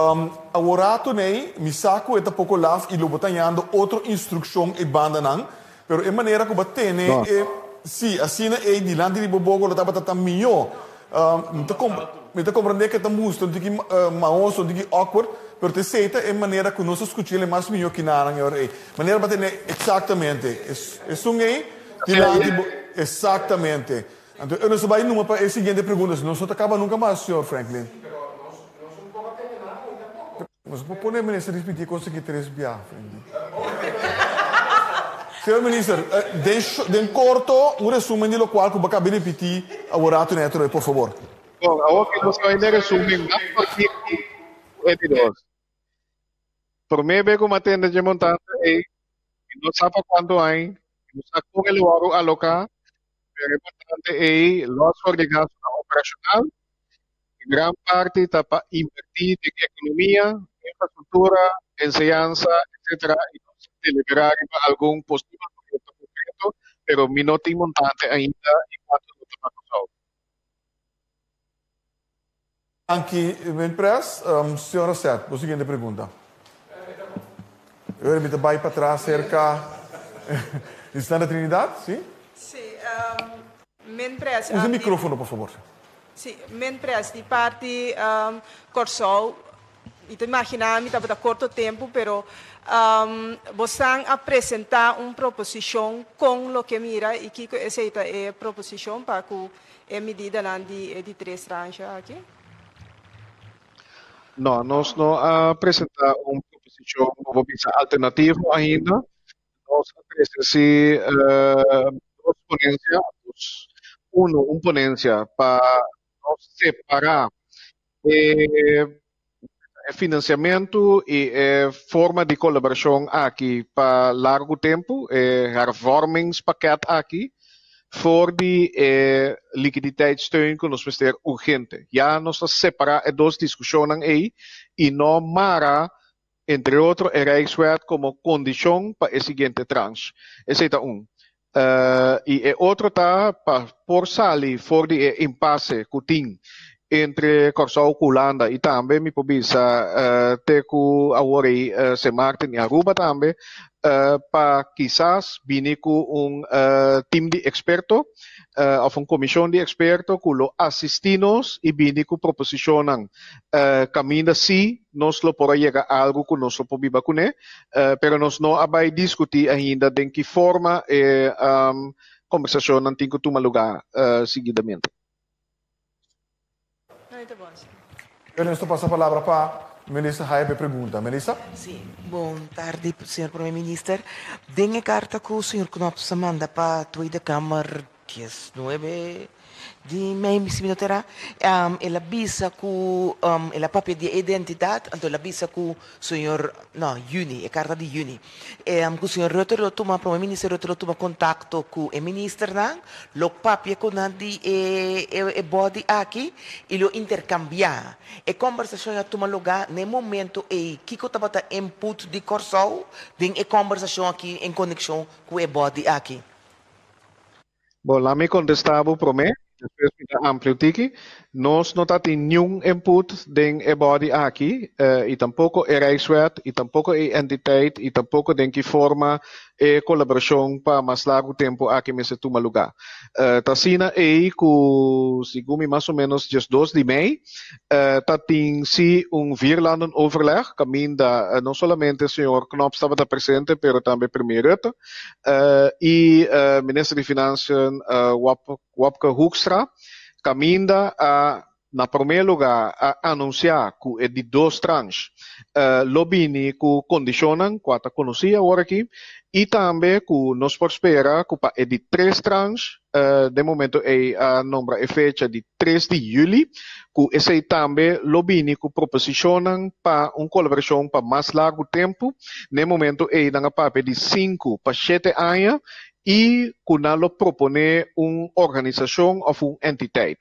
awor rato nei, mi sa ku e ta poko laf i lo bo ta hañando otro instrukshon ei bandanan, pero e manera ku bo a tene e, sí, asina ei dilanti di bo boka lo tabata ta mihó. Mi ta mi ta komprendé ku e ta mustra un tiki maoso, un tiki awkward, pero ta esei ta e manera ku nos a skuch'el e mas mihó kinanan e ora ei. Manera bo a tene eksaktamente esun ei dilanti bo, eksaktamente. Anto e nos ta bai numa pa e siguiente pregunta, si nos no ta kaba nunka mas, señor Franklin. Nos por pone e minister ripiti e kos aki tres bia, Franklin. Señor minister, den den korto un resumen di lokual ku bo a kaba di ripiti awor rato netro ei, por fabor. Bon, awor ki nos bai na resumen mas kortiku ku e di dos. Promé be ku mi a tende dje montante ei, mi no sa pa kuantu aña, mi no sa kon e lo wòrdu aloká, Pero e montante ei, los for di gastunan operashonal, gran parti ta pa invertí den ekonomia, infrastruktura, enseñansa, etcétera, i nos a deliberá riba algun posibel proyekto konkreto, pero mi no tin montante ainda i kuantu lo ta pa Kòrsou. Danki, Winpres. Señora Seth, bo siguiente pregunta. Mi ta bai patras serka Lislanda Trinidad, si? Si, Minpres. Usa e microfono, por favor. Si, Minpres, di parti Kòrsou, mi ta imaginá mi tabata korto tempu, pero bosan a presentá un proposishon kon lo ke mira i kiko esei ta e proposishon pa ku e medidanan di e di tres tranche aki? No, nos no a presentá un proposishon, bo por bisa alternativo ainda. Nos a trese si dos ponencia, dos, uno, un ponencia pa nos separá e e financiamento y e forma di colaboracion aki pa largo tempo, e hervormingspakket aki, for di e liquiditeitssteun cu nos mester urgente. Ya nos ta separa e dos discusionnan ey y no mara, entre otro, e Rijkswet como condicion pa e siguiente tranche. Esey ta un. Y e otro ta pa por sali for di e impasse cu tin entre Kòrsou cu Hulanda y tambe mi por bisa te cu awor ey Sint Maarten y Aruba tambe pa kisas bini cu un team di experto of un comision di experto cu lo asisti nos y bini cu proposicionnan caminda si nos lo por a yega algo cu nos lo por biba cune Pero nos no a bai diskutí ainda den ki forma e kombersashonnan tin ku tuma lugá siguidamente. Nos ta pasa palabra pa Melissa Haya pa e pregunta. Melissa? Sí, bon tardi señor Prome Minister. Den e karta ku señor Knops a manda pa Tweede Kamer 19 di mei si mi no ta era, el a bisa ku el a papia di e identidat, anto el a bisa ku señor, no, yüni, e karta di yüni, ku señor Rutte lo tuma, prome minister Rutte lo tuma kontakto ku e ministernan, lo papia ku nan di e e body aki i lo interkambiá. E kòmbersashon a tuma lugá na e momento ei. Kiko tabata input di Kòrsou den e kòmbersashon aki en konekshon ku e body aki? Bon, laat mi contesta bo prome, despues Mi ta amplia un tiki. Nos no tatin niun input den e body aki i tampoko e Rijkswet i tampoko e entiteit i tampoko den ki forma e kolaborashon pa mas largu tempu aki mester tuma lugá. Ta asina ei ku segun mi mas o ménos 12 di mei ta tin si un vierlandenoverleg kaminda no solamente señor Knops tabata presente pero tambe Premier Rutte i Minister di Financiën Wopke Hoekstra kaminda a na promé lugá a anunsiá ku e di dos tranche lo bini ku kondishonnan ku a ta konosí awor aki i tambe ku nos por spera ku pa e di tres tranche den momento ei a nombra e fecha di 3 di yüli ku esei tambe lo bini ku proposishonnan pa un kolaborashon pa mas largu tempu. Na e momento ei nan a papia di 5 pa 7 aña i ku nan lo proponé un organisashon òf un entiteit.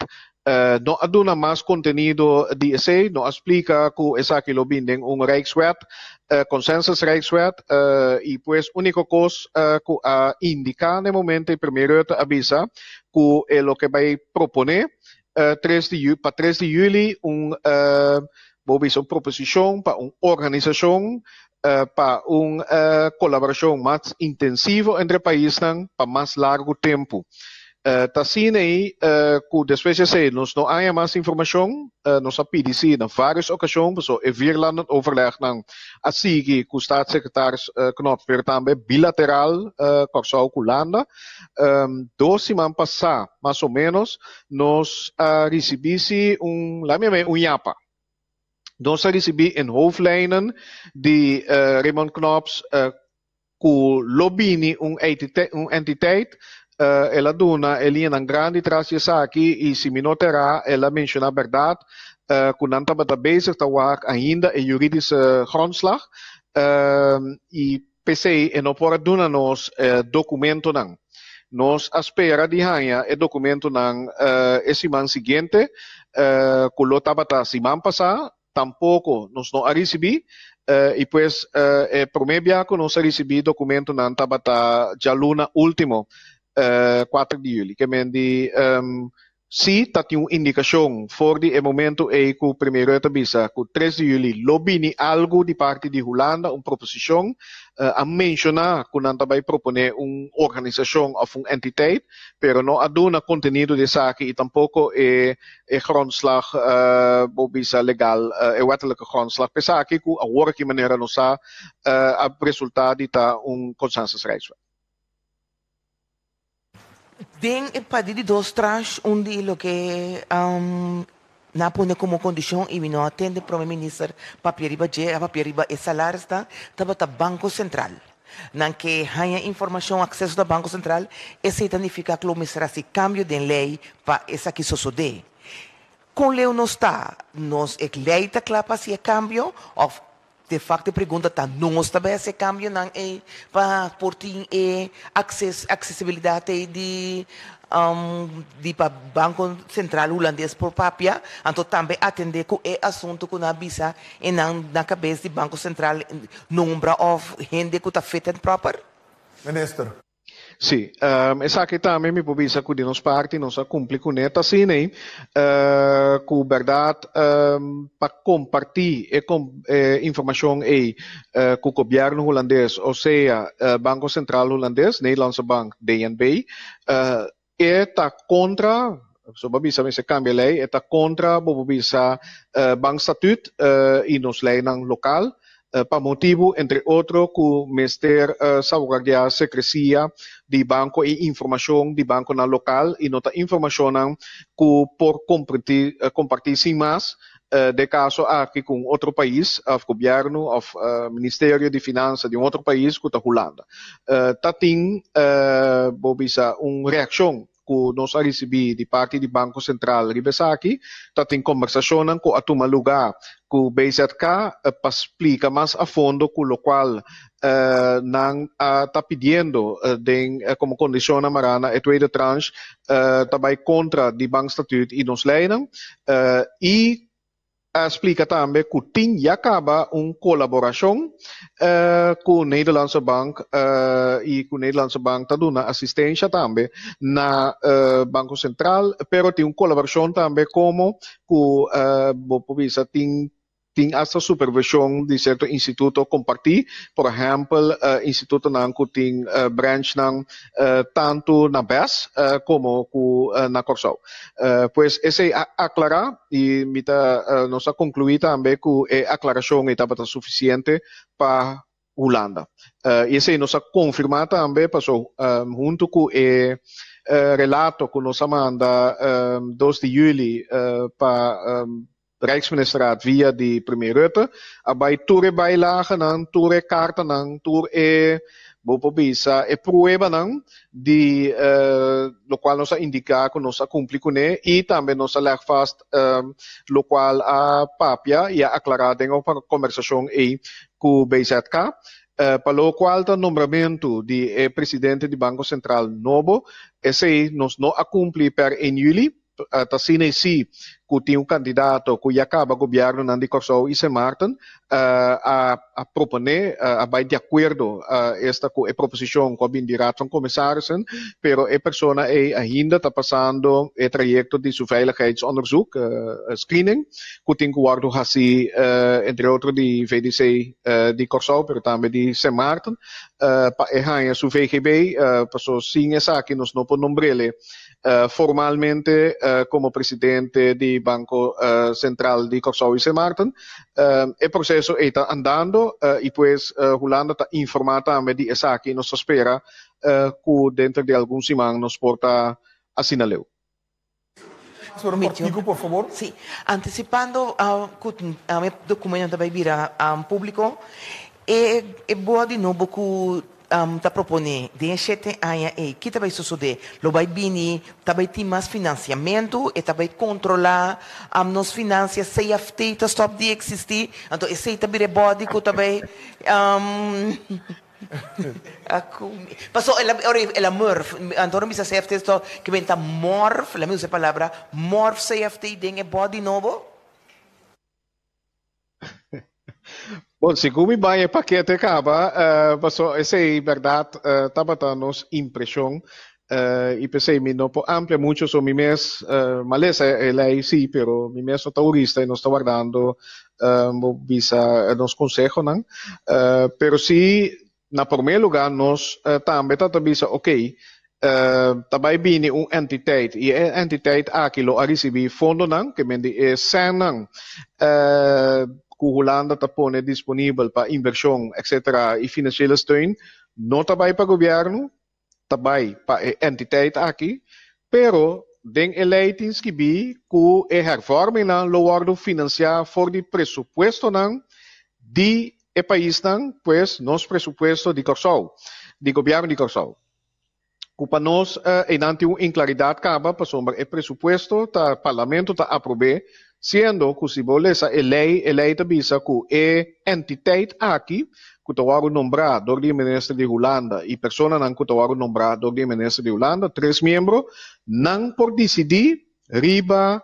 No a duna mas kontenido di esei, no a splika ku esaki lo bin den un Rijkswet, consensus Rijkswet, i pues úniko kos ku a indiká na e momento ei Premier Rutte a bisa ku e loke bai proponé 3 di pa 3 di yüli un bo bisa un proposishon pa un organisashon pa un kolaborashon mas intensivo entre paisnan pa mas largu tempu. Ta asina ei ku despues di esei nos no haña mas informashon. Nos a pidi si na vários okashon, pasobra e vierlandenoverlegnan a sigui ku staatssecretaris Knops, pero tambe bilateral Kòrsou ku Hulanda. 2 siman pasá, mas o ménos, nos a risibí si un, laat mi yam'é un yapa. Nos a risibí in hoofdlijnen di Raymond Knops ku lo bini un entiteit. El a duna e liñanan grandi tras di esaki i si mi no ta erá el a menshoná bèrdat ku nan tabata bezig ta wak ainda e juridische grondslag i p'esei e no por a duna nos dokumentonan. Nos a spera di haña e dokumentonan e siman siguiente ku lo tabata siman pasá, tampoko nos no a risibí i pues e promé bia ku nos a risibí dokumentonan tabata djaluna último, 4 di yüli. Ke men di si ta tin un indikashon for di e momento ei ku Premier Rutte a bisa ku 3 di yüli lo bini algu di parti di Hulanda, un proposishon, a menshoná ku nan ta bai proponé un organisashon òf un entiteit, pero no a duna kontenido di esaki i tampoko e grondslag bo bisa legal, e wettelijke grondslag pa esaki ku awor aki manera nos sa a resultá di ta un consensusrijkswet. Den e pa di dos tranche un di loke nan a pone komo kondishon i mi no a tende prome minister papia riba dje, a papia riba e salarisnan, tabata Banko Sentral. Nan ke haña informashon, akseso na Banko Sentral, esei ta nifiká ku lo mester hasi kambio den lei pa esaki sosodé. Kon leu nos ta? Nos e lei ta kla pa hasi e kambio òf de facto e pregunta ta nos ta bai hasi e kambionan ei pa por tin e akses aksesibilidat ei di pa Banko Sentral Hulandes por papia, anto tambe atendé ku e asuntu ku nan a bisa e nan na kabes di Banko Sentral nombra òf hende ku ta fit and proper? Minister. Sí, esaki tambe mi por bisa ku di nos parti nos a kumpli kuné ta asina ei ku bèrdat pa kompartí e informashon ei ku gobièrnu hulandes o sea Banko Sentral Hulandes, Nederlandse Bank, DNB, e ta kontra, so bo a bisa mester kambia lei, e ta kontra bo por bisa bankstatuut i nos leinan lokal pa motibu entre otro ku mester salvaguardiá sekresia di banko i informashon di bankonan lokal i no ta informashonnan ku por kompartí sin mas den kaso aki ku un otro pais òf gobièrnu òf ministerio di finansa di un otro pais ku ta Hulanda. Ta tin bo bisa un reakshon ku nos a risibí di parti di Banko Sentral riba esaki, ta tin kombersashonnan ku a tuma lugá ku BZK pa splika mas a fondo ku lokual nan a ta pidiendo den komo kondishonnan mará na e tweede tranche ta bai kontra di bankstatuut i nos leinan i. A splika tambe ku tin ya kaba un kolaborashon ku Nederlandse Bank i ku Nederlandse Bank ta duna asistensha tambe na Banko Sentral, pero tin un kolaborashon tambe komo ku bo por bisa tin Tin asta supervision di cierto instituto comparti, por ehempel institutonan cu tin branchnan tanto na bes como cu na Corsou. Pues esey a aclara y mi ta nos a conclui tambe cu e aclaracion ey tabata suficiente pa Hulanda. Y esey nos a confirma tambe paso hunto cu e relato cu nos a manda 2 di juli pa Rijksministerraad via di Premier Rutte a bai tur e bijlagenan, tur e kartanan, tur e, bo por bisa, e pruebanan di lokual nos a indiká ku nos a kumpli kuné i tambe nos a lèg vast lokual a papia i a aklará den e kombersashon ei ku BZK. Pa lokual ta nombramentu di e presidente di Banko Sentral nobo, esei nos no a kumpli per 1 yüli, Ta asina i si ku tin un kandidato ku ya kaba gobièrnunan di Kòrsou i Sint Maarten a a proponé, a bai di akuerdo esta ku e proposishon ku a bin di Raad van Commissarissen, pero e persona ei ainda ta pasando e trayekto di su veiligheidsonderzoek, screening, ku tin ku wòrdu hasí entre otro di VDC di Kòrsou pero tambe di Sint Maarten pa e haña su VGB, paso sin esaki nos no por nombr'el. Formalmente komo presidente di Banko Sentral di Kòrsou i Sint Maarten. E proseso ei ta andando i pues Hulanda ta informá tambe di esaki i nos ta spera ku denter di algun siman nos por ta asina leu. Señora Cortico, por favor. Sí, anticipando cu e documento ta bay bira publico, e boa di nobo cu ta proponé den e shete aña ei, ki ta bai sosodé? Lo bai bini, ta bai tin mas finansiamentu, e ta bai kontrolá nos finansia, CFT ta stòp di eksistí, anto esei ta bira e bòdi ku ta bai Paso el a ora el a murf, anto ora mi bisa CFT stòp, ke men ta mòrf, laat mi usa e palabra, mòrf CFT den e bòdi nobo. Bon, segun mi bai e pakete kaba, paso esei bèrdat tabata nos impreshon i p'esei mi no por amplia mucho, so mi mes malesa e lei si, pero mi mes no ta hurista i nos ta wardando bo bisa nos konsehonan. Pero si Na promé lugá nos tambe ta ta bisa oké, ta bai bini un entiteit i e entiteit aki lo a risibí fondonan, ke men di e sènnan ku Hulanda ta pone disponibel pa invershon etcetera i finansiële steun no ta bai pa gobièrnu, ta bai pa e entiteit aki, pero den e lei tin skibí ku e hervormingnan lo wòrdu finansiá for di presupuestonan di e paisnan, pues nos presupuesto di Kòrsou, di gobièrnu di Kòrsou. Ku pa nos einan tin un inklaridat kaba pasobra e presupuesto ta parlamento ta aprob'é, siendo ku si bo lesa e lei, e lei ta bisa ku e entiteit aki ku ta wòrdu nombrá dor di e minister di Hulanda i personanan ku ta wòrdu nombrá dor di e minister di Hulanda, tres miembro, nan por disidí riba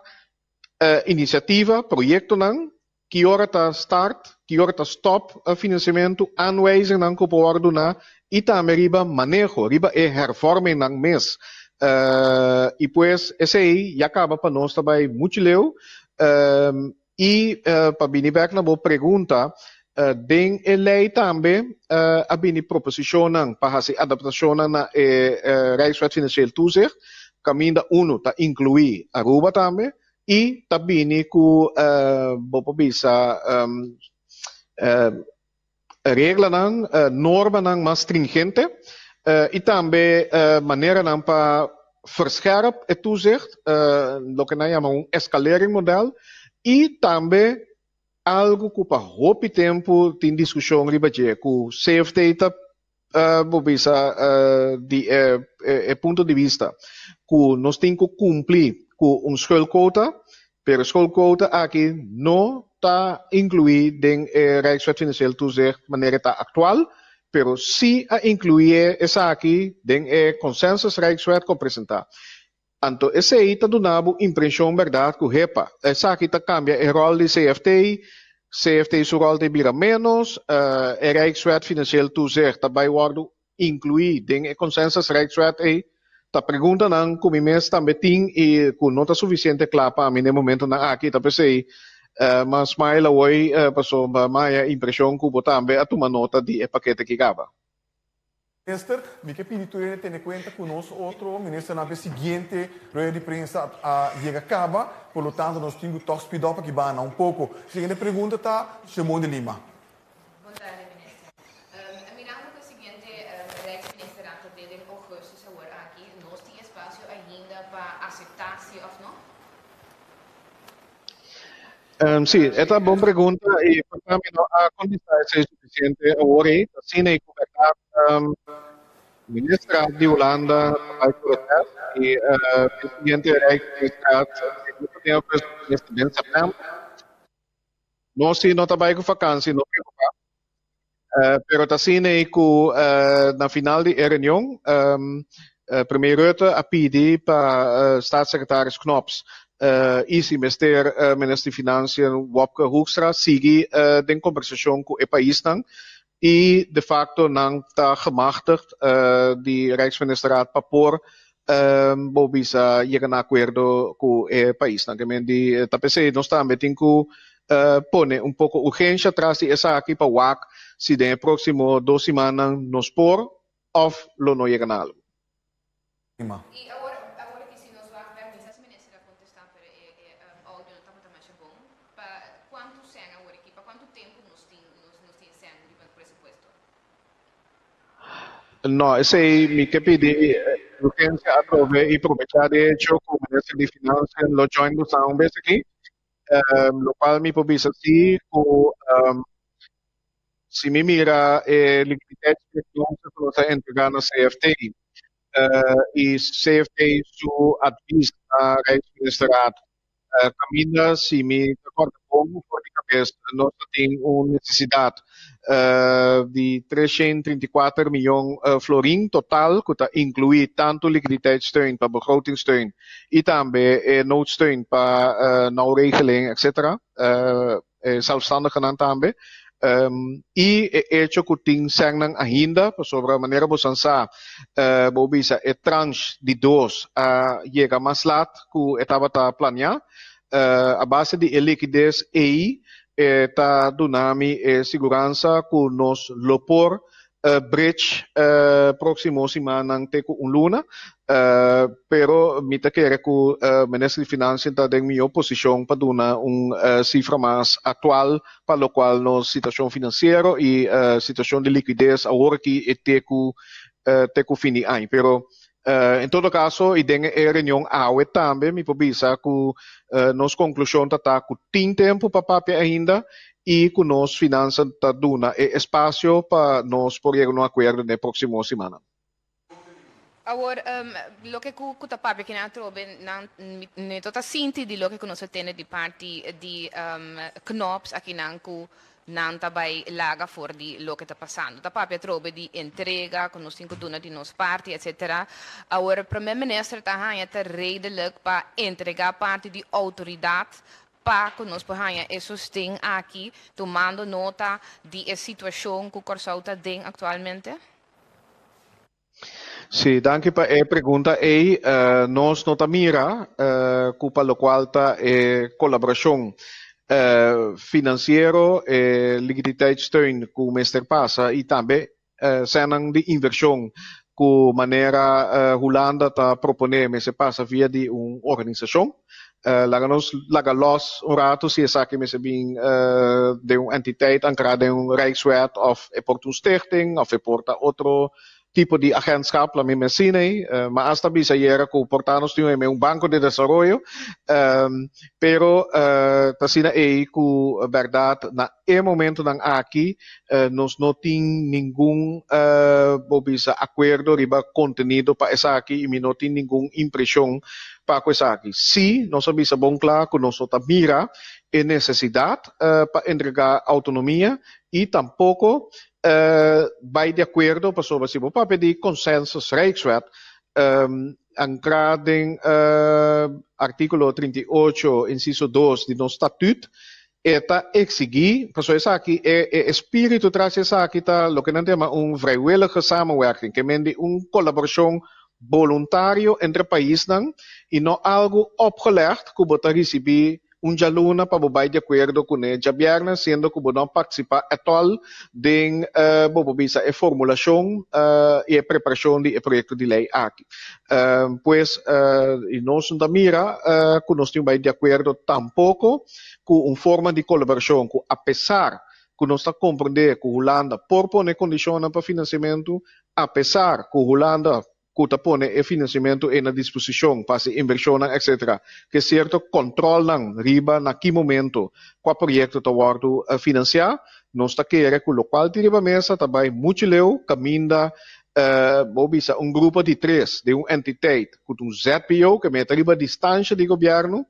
inisiativa, proyektonan, ki ora ta start, ki ora ta stòp finansiamentu, aanwijzingnan ku por wòrdu duná i tambe riba maneho, riba e hervormingnan mes. I pues esei ya kaba pa nos ta bai muchu leu. I pa bini bèk na bo pregunta, den e lei tambe a bini proposishonnan pa hasi adaptashonnan na e Rijkswet Financieel Toezicht, kaminda unu ta inkluí Aruba tambe i ta bini ku bo por bisa reglanan, normanan mas stringente i tambe maneranan pa verscherp e toezicht, loke nan yama un escaleringmodel i tambe algu ku pa hopi tempu tin diskushon riba dje ku CFT ta bo bisa di e punto di bista ku nos tin ku kumpli ku un schuldquota, pero e schuldquota aki no ta inkluí den e Rijkswet Financieel Toezicht manera e ta aktual, pero si a inkluí esaki den e Consensus Rijkswet ku a presentá. Anto esei ta duna bo impreshon bèrdat ku hepa, esaki ta kambia e ròl di CFT, CFT su ròl ta bira ménos, e Rijkswet Financieel Toezicht ta bai wòrdu inkluí den e Consensus Rijkswet ei. Ta preguntanan ku mi mes tambe tin i ku no ta sufisiente kla pa mi na e momentonan aki. Ta p'esei m'a smile awoi pasobra m'a haña impreshon ku bo tambe a tuma nota di e pakete ki kaba. Minister, mi ke pidi tur hende tene kuenta ku nos otro ministernan pa e siguiente rueda di prensa a yega kaba, por lo tanto nos tin ku tòg speed up aki banda un poko. Siguiente pregunta ta Simon de Lima. Bon tarde minister. Mirando ku e siguiente Rijksministerraad ta den augustus awor aki, nos tin espasio ainda pa aseptá si òf no? Sí, e ta bon pregunta i por ta mi no a kontestá esei sufisiente awor ei. Ta asina ei ku bèrdat Ministerraad di Hulanda ta bai ku reses i e siguiente Rijksministerraad no ta den augustus mester den sèptèmber. Nos si no ta bai ku fakansi, no preokupá. Pero ta asina ei ku na final di e reunion Premier Rutte a pidi pa Staatssecretaris Knops i si mester Minister di Financiën Wopke Hoekstra sigui den kombersashon ku e paisnan i de facto nan ta gemachtigd di Rijksministerraad pa por bo bisa yega na akuerdo ku e paisnan. Ke men di ta p'esei nos tambe tin ku pone un poko urgensha tras di esaki pa wak si den e próksimo dos simannan nos por òf lo no yega na algu. I awor, awor aki si nos wak bek, mi sa si minister a kontestá, pero e e audio no tabata masha bon. Pa kuantu sèn awor aki, pa kuantu tempu nos tin nos nos tin sèn riba presupuesto? No, esei mi ke pidi urgensia atrobe i probechá di hecho ku minister di Financiën lo join bosan un bes aki. Lokual mi por bisa si ku si mi mira e liquiditeitsprognose ku nos a entregá na CFT i CFT su advis na Rijksministerraad kaminda si mi ta kòrda bon for di kabes nos ta tin un nesesidat di 334 miyon florin total ku ta inkluí tantu liquiditeitssteun pa begrotingssteun i tambe e noodsteun pa nauwregeling etcetera, e zelfstandigenan tambe, i e echo ku tin sènnan ainda pasobra manera bosan sa bo bisa e tranche di dos a yega mas lat ku e tabata planiá, a base di e likides ei e ta duna mi e siguransa ku nos lo por bridge próksimo simannan te ku un luna, pero mi ta kere ku Minister di Financiën ta den mihó posishon pa duna un sifra mas aktual pa lokual nos situashon finansiero i situashon di likides awor aki e te ku te ku fin di aña. Pero en todo kaso i den e reunion awe tambe mi por bisa ku nos konklushon ta ta ku tin tempu pa papia ainda i ku nos finansa ta duna e espasio pa nos por yega na un akuerdo den e próksimo simannan. Awor, loke ku ku ta papia kinan atrobe, nan mi no ta sinti di loke ku nos a tende di parti di Knops akinan ku nan ta bai laga for di loke ta pasando. Ta papia atrobe di entrega ku nos tin ku duna di nos parti, etcetera. Awor, Prome Minister ta haña ta redelijk pa entrega parti di outoridat Pa ku nos por haña e sosten aki tumando nota di e situashon ku Kòrsou ta den aktualmente? Sí, danki pa e pregunta ei. Nos no ta mira ku pa lokual ta e kolaborashon finansiero, e likiditeitssteun ku mester pasa i tambe sènnan di invershon ku manera Hulanda ta proponé mester pasa via di un organisashon. Laga nos laga lòs un ratu si esaki mester bin den un entiteit ankrá den un Rijkswet òf e por ta un stichting òf e por ta otro tipo di agentschap, la mi mensina ei. Ma asta bisa ayera ku por ta nos tin un banko di desaroyo, pero ta asina ei ku bèrdat na e momentonan aki nos no tin ningun bo bisa akuerdo riba kontenido pa esaki i mi no tin ningun impreshon pa ku esaki. Sí nos a bisa bon kla ku nos no ta mira e nesesidat pa entregá outonomia i tampoko bai di akuerdo pasobra si bo papia di consensus Rijkswet. Ankrá den artíkulo 38, insiso 2 di nos Statüt, e ta eksigí, pasobra esaki, e e espíritu tras di esaki ta loke nan ta yama un vrijwillige samenwerking, ke men di un kolaborashon boluntario entre paisnan i no algu opgelegd ku bo ta risibí un djaluna pa bo bai di akuerdo kuné djabièrnè siendo ku bo no a partisipá ètòl den bo por bisa e formulashon i e preparashon di e proyekto di lei aki. Pues i nos no ta mira ku nos tin bai di akuerdo tampoko ku un forma di kolaborashon ku apesar ku nos ta komprendé ku Hulanda por pone kondishonnan pa finansiamentu, apesar ku Hulanda ku ta pone e finansiamentu ei na disposishon pa hasi invershonnan etc. Ke sierto kòntròlnan riba na ki momento kua proyekto ta wòrdu finansiá. Nos ta kere ku lokual tin riba mesa ta bai muchu leu kaminda bo bisa un grupo di tres den un entiteit ku ta un ZBO ke meta riba distansha di gobièrnu,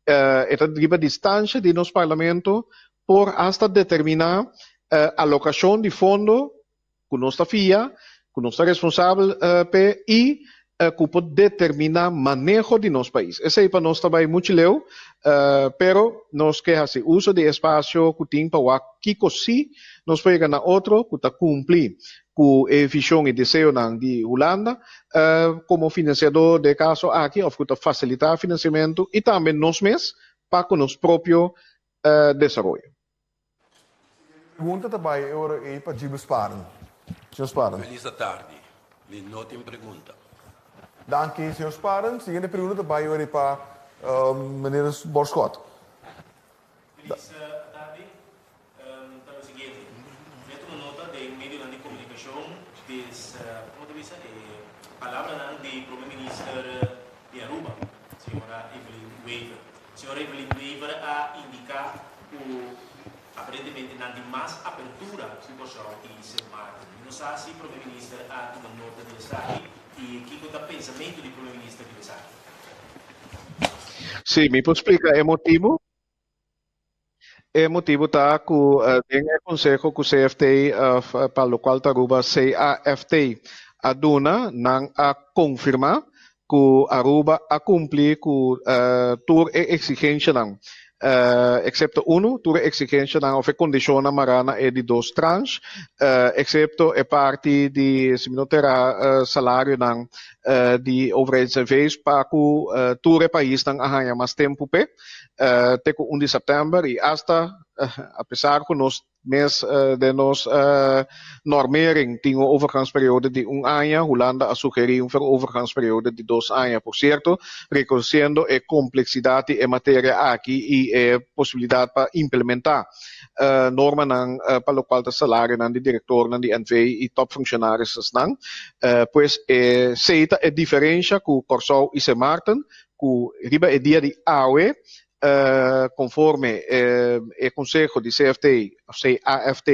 e ta riba distansha di nos parlamento por asta determiná alokashon di fondo ku nos ta fia, ku nos ta responsabel p'e i ku por determiná maneho di nos pais. Esei pa nos ta bai muchu leu, pero nos ke hasi uso di e espasio ku tin pa wak kiko si nos por yega na otro ku ta kumpli ku e vishon i deseonan di Hulanda komo finansiadó den e kaso aki òf ku ta fasilitá finansiamentu i tambe nos mes pa ku nos propio desaroyo. Pregunta ta bai e ora ei pa Gilbert Sparen. Señor Sparen. Feliz atardi. Mi no tin pregunta. Danki, señor Sparen. Siguiente pregunta ta bai e ora ei pa meneer Borschot. Feliz atardi. Ta lo siguiente. Mi a tuma nota den medionan di komunikashon des, komo ta bisa, e palabranan di Prome Minister di Aruba, señora Evelyn Wever. Señora Evelyn Wever a indica cu aparentemente nan tin mas apertura cu Kòrsou y Sint Maarten. Mi no sa si Prome Minister a tuma nota di esaki y kico ta pensamento di Prome Minister riba esaki. Sí, mi por splica e motibo. E motibo ta cu den e conseho cu CFT of pa locual ta Aruba CAFT a duna, nan a confirma cu Aruba a cumpli cu tur e exigencianan, excepto uno, tur e exigencianan of e condicionnan mara na e di dos tranche, excepto e parti di, si mi no ta era, salarionan di overheids-NV's pa cu tur e paisnan a haya mas tempo p'e, te cu un di september y hasta apesar cu nos mes den nos normering tin un overgangsperiode di un aña, Hulanda a sugeri un overgangsperiode di dos aña. Por cierto, reconociendo e complexidad di e materia aki y e posibilidad pa implementa normanan pa locual ta salarionan di directornan di NV y topfunctionarisnan. Pues esey ta e diferencia cu Corsou y Sint Maarten cu riba e dia di awe conforme e conseho di CFT of CAFT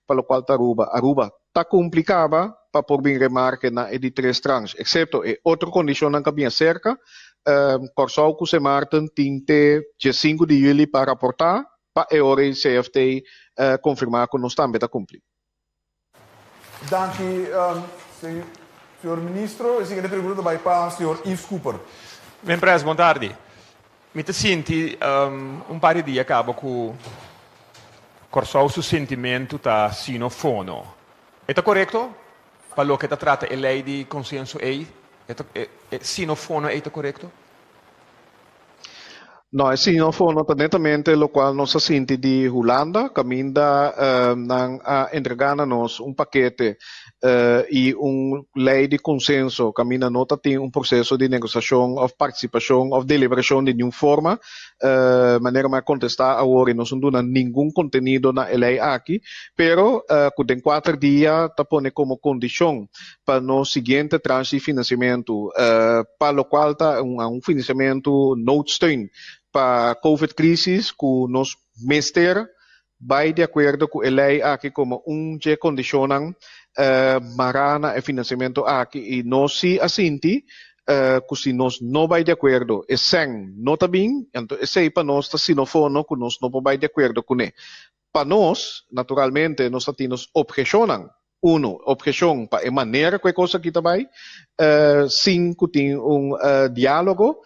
pa locual ta Aruba, Aruba ta cumpli caba pa por bin remarke na e di tres tranche, excepto e otro condicionnan ca bin acerca. Corsou cu Sint Maarten tin te diesinku di juli pa raporta pa e ora e CFT confirma cu nos tambe ta cumpli. Danki, señor Ministro. E siguiente pregunta ta bai pa señor Yves Cooper. Men Pres, bon tardi. Mi ta sinti un par di dia kaba ku Kòrsou su sentimentu ta sino fono. E ta korekto? Pa loke ta trata e lei di konsenso ei, e ta e sino fono ei ta korekto? No, e sinofono ta netamente locual nos a sinti di Hulanda, caminda nan a entrega na nos un pakete y un ley di consenso, caminda no ta tin un proceso di negociacion of participacion of deliberacion di niun forma. Manera mi a contesta awor y nos no duna ningun contenido na e ley aki, pero cu den cuater dia ta pone como condicion pa nos siguiente tranche di financiamentu, pa locual ta un financiamentu noodsteun pa covid crisis cu nos mester bay di acuerdo cu e ley aki como un dje condicionnan mara na e financiamentu aki y nos si a sinti cu si nos no bay di acuerdo e cen no ta bin, anto esey pa nos ta sinofono cu nos no por bay di acuerdo cune. Pa nos, naturalmente, nos ta tin nos objecionnan. Uno, obheshon pa e manera ku e kos aki ta bai, sin ku tin un diálogo,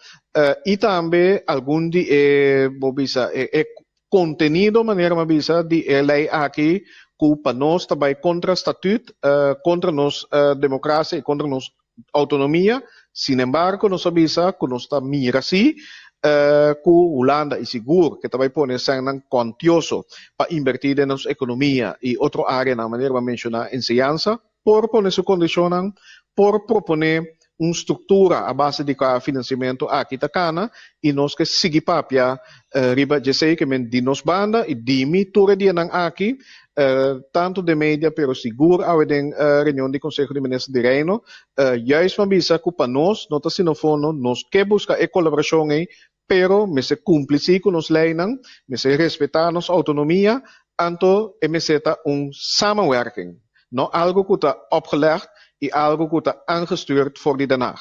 i tambe algun di e, bo bisa, e kontenido, manera mi a bisa, di e lei aki ku pa nos ta bai kontra statüt, kontra nos demokrasia i kontra nos outonomia. Sinembargo, nos a bisa ku nos ta mira si ku Hulanda i sigur ke ta bai pone sènnan kuantioso pa inbertí den nos ekonomia i otro áreanan manera bo a menshoná enseñansa, por pone su kondishonnan, por proponé un struktura a base di kua finansiamentu aki ta kana i nos ke sigui papia riba djesei ke men di nos banda i di mi tur e dianan aki tantu den media pero sigur awe den reunion di Konseho di Minister di Reino juist mi a bisa ku pa nos no ta sino fondo nos ke buska e kolaborashon ei pero mester kumpli si ku nos leinan, mester respetá nos outonomia, anto e mester ta un samenwerking, no algu ku ta opgelegd i algu ku ta aangestuurd for di Den Haag.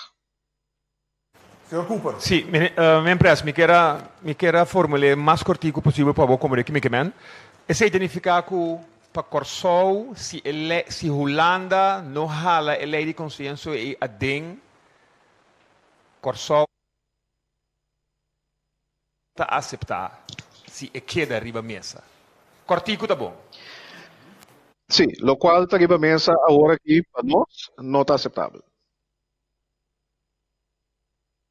Señor Cooper. Sí, men pres, mi kier a, mi kier a formul'é mas kortiku posibel pa bo komprendé ki mi ke men. Esei ta nifiká ku pa Kòrsou, si e lei, si Hulanda no hala e lei di konsenso ei aden, Kòrsou ta aseptá si e keda riba mesa. Kòrtiku ta bon. Sí, lokual ta riba mesa awor aki pa nos no ta aseptabel.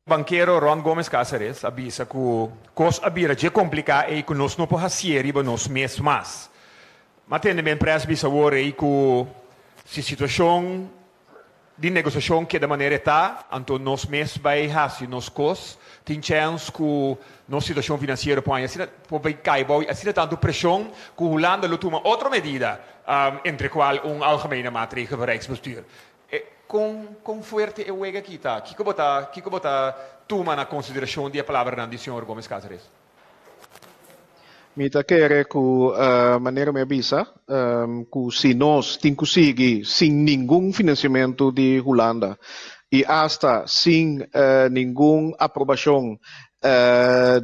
Bankero Ron Gomez Cáceres a bisa ku kos a bira dje kompliká ei ku nos no por hasié riba nos mes mas. M'a tende men pres bisa awor ei ku si situashon di negosiashon keda manera e ta, anto nos mes bai hasi nos kos. Tin chèns ku nos situashon finansiero por haña asina por bai kai bou asina tantu preshon ku Hulanda lo tuma otro medida, entre kual un algemene maatregel van Rijksbestuur. E kon kon fuerte e wega aki ta? Kiko bo ta kiko bo ta tuma na konsiderashon di e palabranan di señor Gomez Cáceres? Mi ta kere ku manera mi a bisa ku si nos tin ku sigui sin ningun finansiamentu di Hulanda i asta sin ningun aprobashon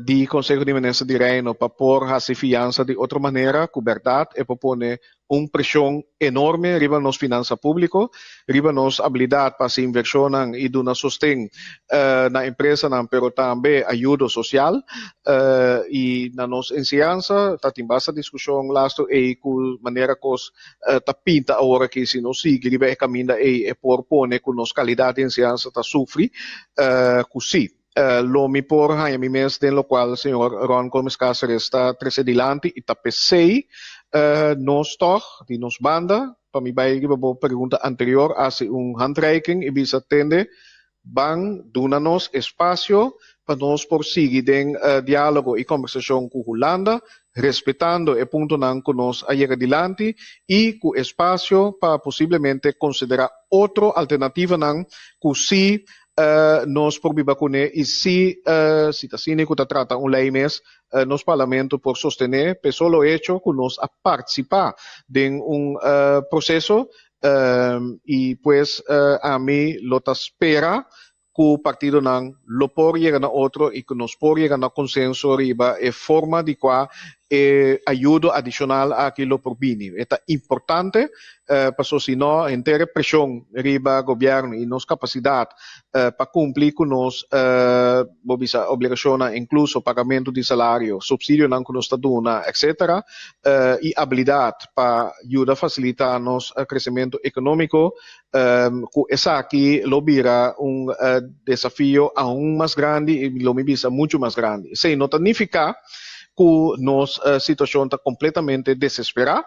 di Konseho di Minister di Reino pa por hasi fiansa di otro manera ku bèrdat e por pone un preshon enorme riba nos finansa públiko, riba nos abilidat pa hasi invershonnan i duna sosten na empresanan pero tambe ayudo sosial i na nos enseñansa. Ta tin basta diskushon lastu ei ku manera kos ta pinta awor aki si nos sigui riba e kaminda ei e por pone ku nos kalidat di enseñansa ta sufri ku si. Lo mi por haña mi mes den lokual señor Ron Gomez Cáceres ta trese dilanti i ta p'esei nos tòg di nos banda, pa mi bai riba bo pregunta anterior, hasi un handreiking i bisa tende ban duna nos espasio pa nos por sigui den diálogo i kòmbersashon ku Hulanda, respetando e puntonan ku nos a yega dilanti i ku espasio pa posiblemente konsiderá otro alternativanan ku si nos por biba kuné i si si ta asina ku ta trata un lei mes nos parlamento por sostené p'e solo hecho ku nos a partisipá den un proseso i pues ami lo ta spera ku partidonan lo por yega na otro i ku nos por yega na konsenso riba e forma di kua e ayudo adishonal aki lo por bini. E ta importante paso si no henter e preshon riba gobièrnu i nos kapasidat pa kumpli ku nos bo bisa obligashonnan inkluso pagamentu di salario, supsidionan ku nos ta duna etcetera i abilidat pa yuda fasilitá nos kresementu ekonómiko ku esaki lo bira un desafio aun mas grandi i lo mi bisa muchu mas grandi. Esei no ta nifiká ku nos situashon ta kompletamente desesperá.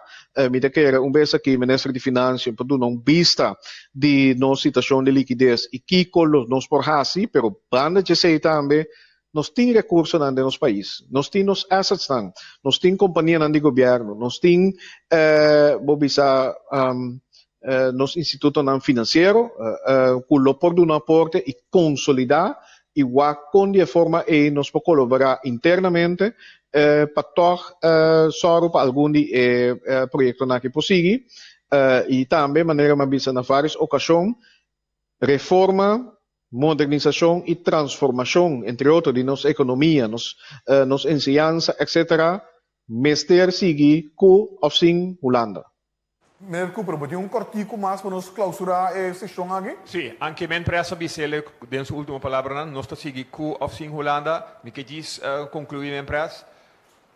Mi ta kere un bes aki Minister di Financia por duna un bista di nos situashon di likides i kiko lo nos por hasi, pero banda djesei tambe nos tin rekursonan den nos pais, nos tin nos assetsnan, nos tin kompanianan di gobièrnu, nos tin bo bisa nos institutonan finansiero ku lo por duna aporte i konsolidá i wak kon di e forma ei nos por kolaborá internamente pa tòg sòru pa algun di e proyektonan aki por sigui. I tambe manera mi a bisa na vários okashon, reforma, modernisashon i transformashon, entre otro, di nos ekonomia, nos nos enseñansa, etcetera, mester sigui ku òf sin Hulanda. Meneer Cooper, bo tin un kòrtiku mas pa nos klausurá e seshon aki? Sí, anke men pres a bis'el den su último palabranan, nos ta sigui ku òf sin Hulanda. Mi ke djis konkluí, men pres,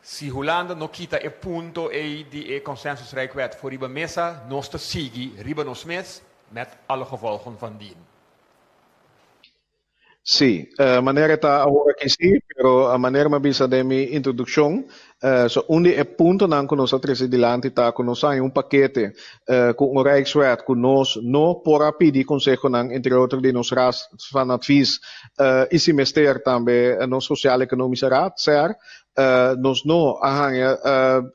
si Hulanda no kita e punto ei di e Consensusrijkwet for riba mesa, nos ta sigui riba nos mes met alle gevolgen van dien. Sí, manera ta awor aki sí, pero manera mi a bisa den mi introdukshon, so un di e puntonan ku nos a trese dilanti ta ku nos haña un pakete ku un Rijkswet ku nos no por a pidi konsehonan, entre otro di nos Raad van Advies i si mester tambe nos Sociaal Economische Raad, ser, Nos no a haña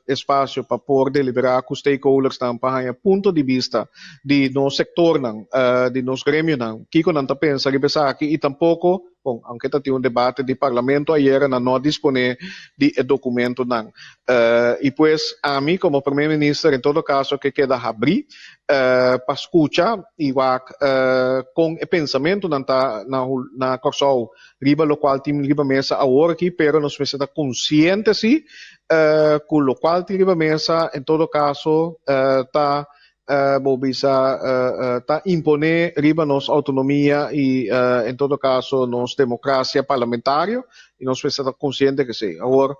espasio pa por deliberá ku stakeholdersnan pa haña punto di bista di nos sektornan, di nos gremionan, kiko nan ta pensa riba esaki i tampoko, bon, aunke ta tin un debate di parlamento ayera, nan no a disponé di e dokumentonan. I pues ami komo Prome Minister en todo kaso ke keda habrí pa skucha i wak kon e pensamentunan ta na Kòrsou riba lokual tin riba mesa awor aki, pero nos mester ta konsiente si ku lokual tin riba mesa en todo kaso ta bo bisa ta imponé riba nos outonomia i en todo kaso nos demokrasia parlamentario i nos mester ta konsiente k'esei. Awor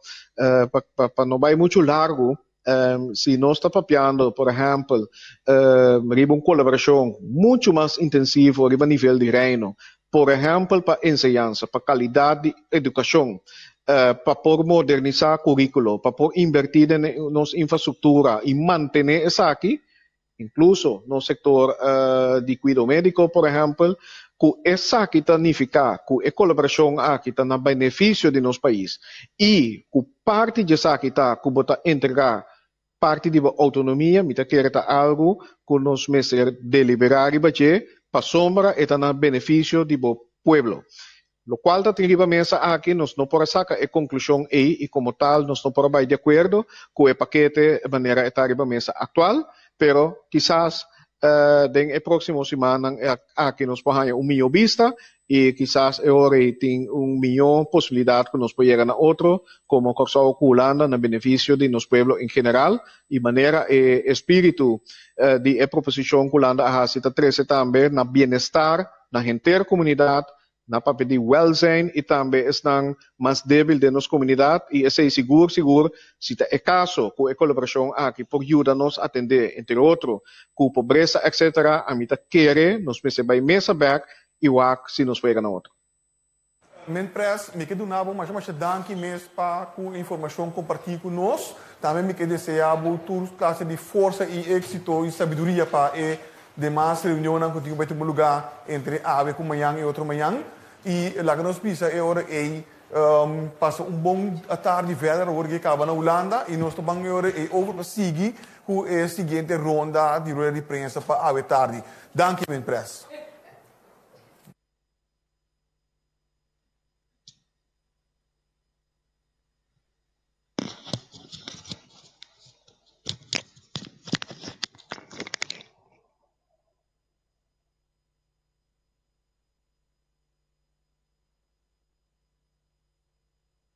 pa no bai muchu largu si nos ta papiando por ehèmpel riba un kolaborashon muchu mas intensivo riba nivel di Reino, por ehèmpel pa enseñansa, pa kalidat di edukashon, pa por modernisá kuríkulo, pa por inbertí den nos infrastruktura i mantené esaki, Inkluso nos sektor di kuido médiko, por ehèmpel, ku esaki ta nifiká ku e kolaborashon aki ta na benefisio di nos pais i ku parti di esaki ta ku bo ta entregá parti di bo outonomia, mi ta kere ta algu ku nos mester deliberá riba dje pasobra e ta na benefisio di bo pueblo. Lokual ta tin riba mesa aki nos no por a saka e konklushon ei i komo tal nos no por a bai di akuerdo ku e pakete manera e ta riba mesa aktual, pero kisas den e próksimo simannan aki nos por haña un mihó bista i kisas e ora ei tin un mihó posibilidat ku nos por yega na otro komo Kòrsou ku Hulanda na benefisio di nos pueblo en general i manera e espíritu di e proposishon ku Hulanda a hasi ta trese tambe na bienestar na henter komunidat Na papia di welzijn i tambe esnan mas débil den nos komunidat i esei sigur sigur si ta e kaso ku e kolaborashon aki por yuda nos atendé entre otro ku pobresa etc. Ami ta kere nos mester bai mesa bèk i wak si nos por yega na otro. Men Pres, mi ke duna bo masha masha danki mes pa ku e informashon kompartí ku nos. Tambe mi ke deseá bo tur klase di forsa i éksito i sabiduria pa e Demas reunionnan ku tin ku bai tuma lugá entre awe ku mañan i otro mañan. I laga nos bisa e ora ei pasa un bon atardi verder awor ke kaba na Hulanda i nos ta ban e ora ei over pa sigui ku e siguiente ronda di rueda di prensa pa awe tardi. Danki men Pres.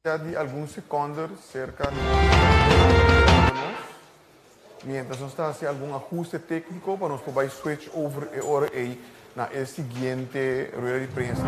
Di algun sekonder serka nos mientras nos ta hasi algun ahuste tékniko pa nos por bai switch over e ora ei na e siguiente rueda di prensa.